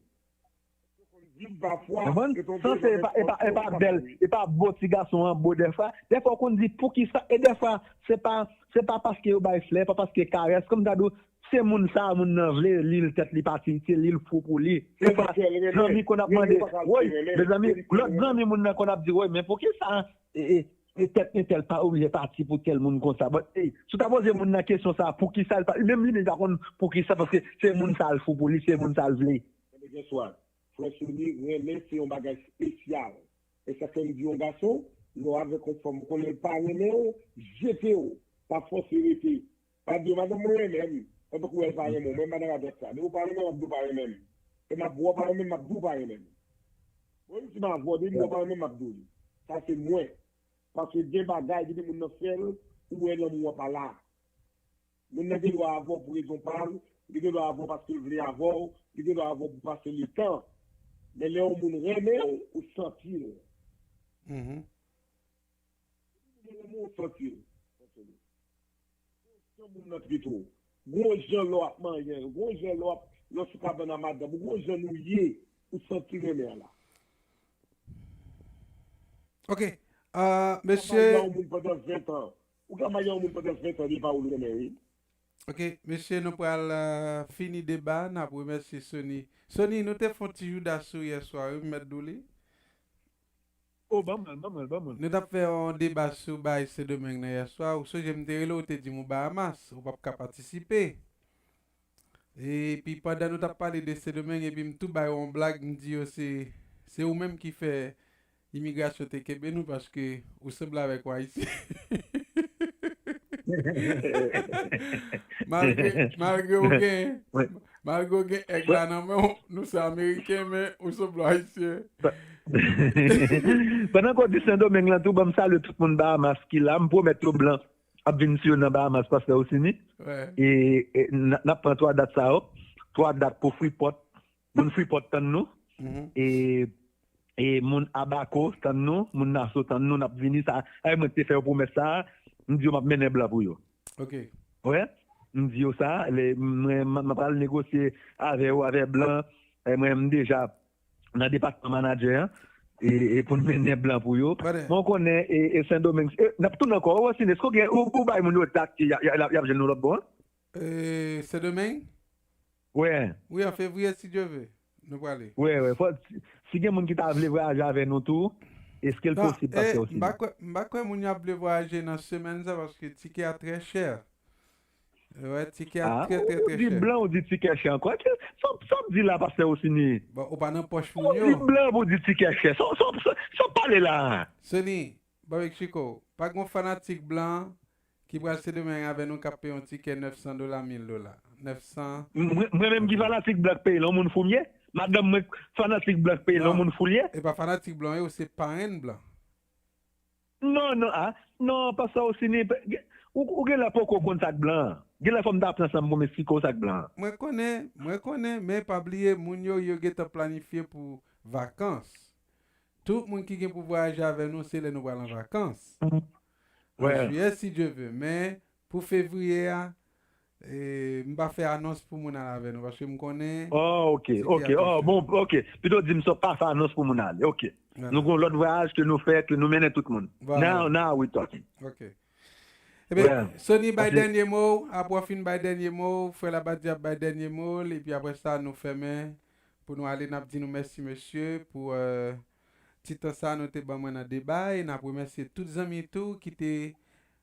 Konprann? Sanse e pa, e pa, e pa bèl, e pa bo ti gason an bo dèfwa. Dèfwa w konn di poukisa, e dèfwa se pa, se pa paske yo bay flè, pa paske karès, kòm ta di w, se moun sa a moun nan vle, li l tèt li pati, se li l fou pou li. Ou pa, zanmi konn ap mande, woy, mezanmi, lòt zanmi moun nan konn ap di, woy, men poukisa e, e, e tèt entèl pa oblije pati pou tèl moun konsa? But, ey, si w ta poze moun nan kesyon sa a, poukisa l pa, menm li menm li pa konn poukisa, paske se moun sa a l fou pou li, se moun sa a l vle. Frè Sony, renmen se yon bagay espesyal. E sa fè m di yon gason, lè w avèk yon fanm, ou konnen l pa renmen w, jete w, pa fòse rete. Pa di yo, madanm mwen renmen m. Tankou wè l pa renmen w, mwen m pa nan radòt sa. Depi w pa renmen m, m ap di w pa renmen m. E m ap wè w pa renmen m, m ap di w pa renmen m. Mwen menm si m avè w, depi m wè w pa renmen m, m ap di w li. Sa se mwen. Paske gen bagay, depi moun nan fè l, ou wè lanmou an pa la. Moun nan gen dwa avè w pou rezon pa l, li gen dwa avè w paske l vle avè w, li gen dwa avè w pou pase letan. Men lè yon moun renmen w, ou santi l. Mhm. Moun renmen w, ou santi l. Jan moun nan trete w. Gon jan lè w ap manyen, gon jan lè w ap, lè w sou kabann a madanm ou, gon jan nou ye, ou santi renmen an la. Ok. Ou ka marye a yon moun pandan ven tan. Ou ka marye a yon moun pandan ven tan, li pa ou l renmen, wi. Ok, mesye, nou pral euh, fini deba, n ap remèsye Sony. Sony, nou te fè yon ti jouda sou yè swa, wi, m mèt di w li. Oh, ban mwen, ban mwen, ban mwen. Nou t ap fè yon deba sou bagay Sendomeng nan yè swa. Ou sonje m te rele w, ou te di m ou Bahamas, ou p ap ka patisipe. Epi pandan nou t ap pale de Sendomeng, epi m tou bay yon blag, m di yo se, se ou menm ki fè imigrasyon te kenbe nou paske ou sanble avèk yon Ayisyen. Malgre, malgre ou gen, malgre ou gen èg la nan men w, nou se Ameriken, men ou sanble Ayisyen. Pandan ke w di Sendomeng lan tou, ban m salye tout moun Bahamas ki la. M pwomèt yo blan ap vin sou yo nan Bahamas, pastè Osini. E, e n, n ap pran twa dat sa yo. Twa dat pou Freeport. Moun Freeport tann nou. E, e moun Abaco tann nou. Moun Nassau tann nou. N ap vini. Sa, ay, mwen te fè yo pwomès sa. M di yo m ap mennen blan pou yo. Ok. Wè. M di yo sa. Lè, mwen, m, m pral negosye avè yo, avè blan. E mwen, m deja nan depatman manadjè an, e, e pou n mennen blan pou yo. Men w konnen, e, e Sendomeng, e, n ap tounen ankò. Osini, èske w gen, ou, ou bay moun yo dat ke y a, y a, y ap jwenn nou lòt bò an? E, Sendomeng? Wi. Wi, an fevriye, si Dye ve, nou prale. Wi, wi. Fò, si, si gen moun ki ta vle vwayaje avè nou tou, èske l posib, pastè Osini? M pa kwè, m pa kwè moun y ap vle vwayaje nan semèn sa, paske tikè a trè chè. Wè, tikè a trè, trè, trè chè. Ou di blan, ou di tikè chè ankò. Sa, sa w di la, pastè Osini? Bon, ou pa nan pòch moun yo. Ou di blan pou di tikè chè. Sa, sa, sa, sa w pale la? Sony, Bòbèk Chiko, pa gen fanatik blan ki pral Sendomeng avè nou k ap peye yon tikè nèf san dola, mil dola. Nèf san. Mwen, mwen menm ki fanatik blan k peye l, yon moun fou m ye? Madanm mwen fanatik blan k peye l, yon moun fou l ye? E pa fanatik blan yo, se parenn blan. Non, non, a. Non, pastè Osini, ou, ou genlè poko konn sa k blan an. Genlè fò m ta pran san m pou m esplike w sa k blan an. Mwen konnen, mwen konnen, men pa bliye, moun yo, yo gentan planifye pou vakans. Tout moun ki gen pou vwayaje avè nou, se lè nou pral an vakans. An jiyè, si Dye ve. Men, pou fevriye a, e, m pa fè anons pou moun al avè nou, paske m konnen. Oh, ok, ok. Oh, bon, ok. Pito di m sa pa fè anons pou moun ale. Ok. Nou gen yon lòt vwayaj ke nou fè, ke nou mennen tout moun. Now, now we talking. Ok. Ebyen, Sony, bay dènye mo w, apre w fin bay dènye mo w, frè Labadie ap bay dènye mo l, epi apre sa, nou fèmen pou nou ale. N ap di nou mèsi, mesye, pou, euh, ti tan sa nou te ban mwen nan deba, e n ap remèsye tout zanmi tou ki te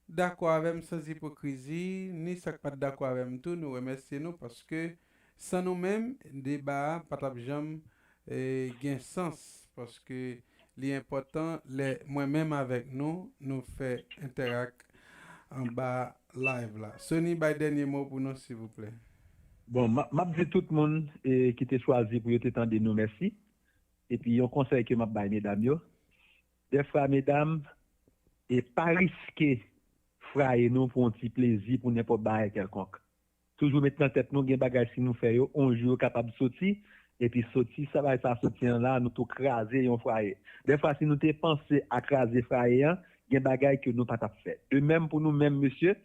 dakò avè m sans ipokrizi, ni sa k pa t dakò avè m tou, nou remèsye nou, paske san nou menm, deba a pa t ap janm, e, gen sans, paske li enpòtan lè mwen menm avèk nou, nou fè entèrak anba live la. Sony, bay dènye mo pou nou, silvouplè. Bon, m ap, m ap di tout moun, e, ki te chwazi pou yo te tande nou, mèsi. Epi yon konsèy ke m ap bay medam yo, dèfwa medam, e pa riske fraye nou pou yon ti plezi, pou nenpòt bagay kèlkonk. Toujou met nan tèt nou, gen bagay si nou fè yo, yon jou yo kapab soti, epi soti, sa bagay sa soti an la, nou tou kraze yon fwaye. Dèfwa si nou te panse a kraze fwaye an, gen bagay ke nou pa t ap fè. De menm pou nou menm, mesye,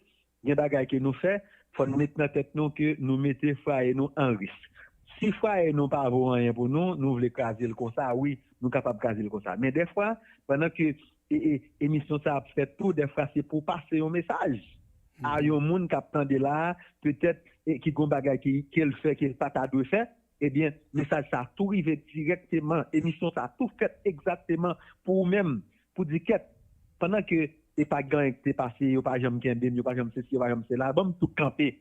gen bagay ke nou fè, fò n met nan tèt nou ke nou mete fwaye nou an risk. Si fwaye nou pa vo anyen pou nou, nou vle kraze l konsa, wi, nou kapab kraze l konsa. Men dèfwa, pandan ke, e, e, emisyon sa ap fèt tou, dèfwa se pou pase yon mesaj a yon moun k ap tande la, petèt e ki gon bagay ki, ke l fè, ke l pa ta dwe fè, ebyen, mesaj sa tou rive dirèkteman, emisyon sa tou fèt egzakteman pou ou menm, pou di kèt, pandan ke e pa gen anyen ki te pase, yo pa janm kenbe m, yo pa janm sesi, yo pa janm sela, ban m tou kanpe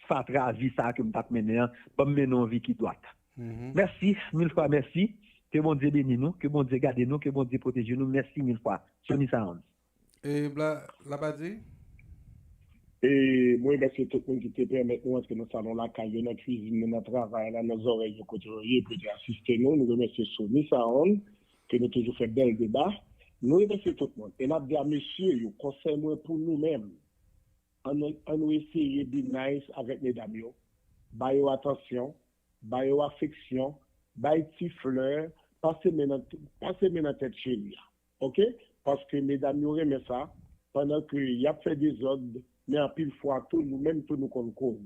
fatra vi sa ke m t ap mennen an, ban m mennen yon vi ki dwat. Mèsi, mil fwa mèsi. Ke Bondye beni nou, ke Bondye gade nou, ke Bondye pwoteje nou. Mèsi mil fwa. Sony Sound. E Blan, Labadi? E mwen remèsye tout moun ki te pèmèt nou antre nan salon lakay yo, nan kwizin nou, nan travay la, nan zòrèy yo kote yo ye, pou yo te asiste nou. Nou remèsye Sony Sound, ke nou toujou fè bèl deba. Nou remèsye tout moun. E n ap di a mesye yo, konsèy mwen pou nou menm, ann, ann nou eseye be nice avèk medam yo. Ba yo atansyon, ba yo afeksyon, bay ti flè, pase men nan, pase men nan tèt cheri a. Oke? Paske medam yo renmen sa, pandan ke y ap fè dezòd, men anpil fwa tou, nou menm tou nou konn koz.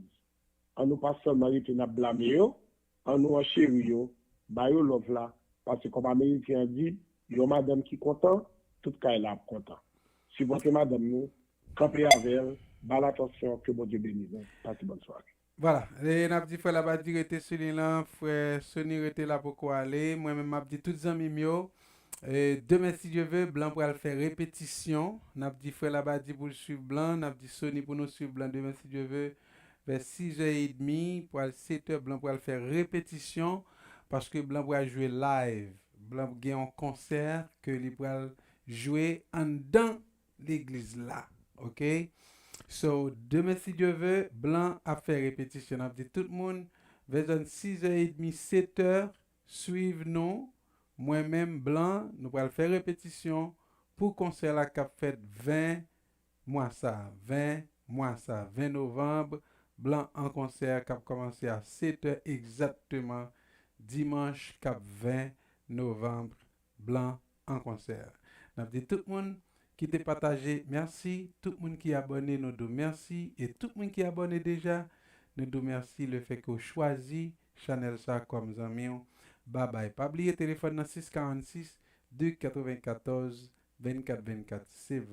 Ann nou pa sèlman rete n ap blame yo, ann nou ancheri yo, ba yo love la, paske kòm ameriken an di, yon madanm ki kontan, tout kay la ap kontan. Sipòte madanm nou, kanpe avè l, ba l atansyon, ke Bondye beni nou, pase bòn sware. Vwala, e n ap di frè Labadi rete sou liy lan, frè Sony rete la poko ale, mwen menm m ap di tout zanmi m yo, e demen si Dye ve, Blan pral fè repetisyon, n ap di frè Labadi pou l swiv Blan, n ap di Sony pou nou swiv Blan demen si Dye ve, vè sizè edmi, pral setè, Blan pral fè repetisyon, paske Blan pral jwe live, Blan gen yon konsè ke li pral jwe anndan legliz la, oke? So, demen si Dye ve, Blan ap fè repetisyon. N ap di tout moun, vè zòn sizè edmi, setè, swiv nou. Mwen menm, Blan, nou pral fè repetisyon pou konsè la k ap fèt ven mwa sa, ven mwa sa, ven novanm, Blan an konsè k ap kòmanse a setè egzakteman, dimanch k ap ven novanm, Blan an konsè. N ap di tout moun ki te pataje, mèsi. Tout moun ki abòne, nou di w mèsi. E tout moun ki abòne deja, nou di w mèsi lefètke w chwazi chanèl sa kòm zanmi w. Babay. Pa bliye telefòn nan sis karannsis, de katrevenkatòz, vennkat vennkat. Se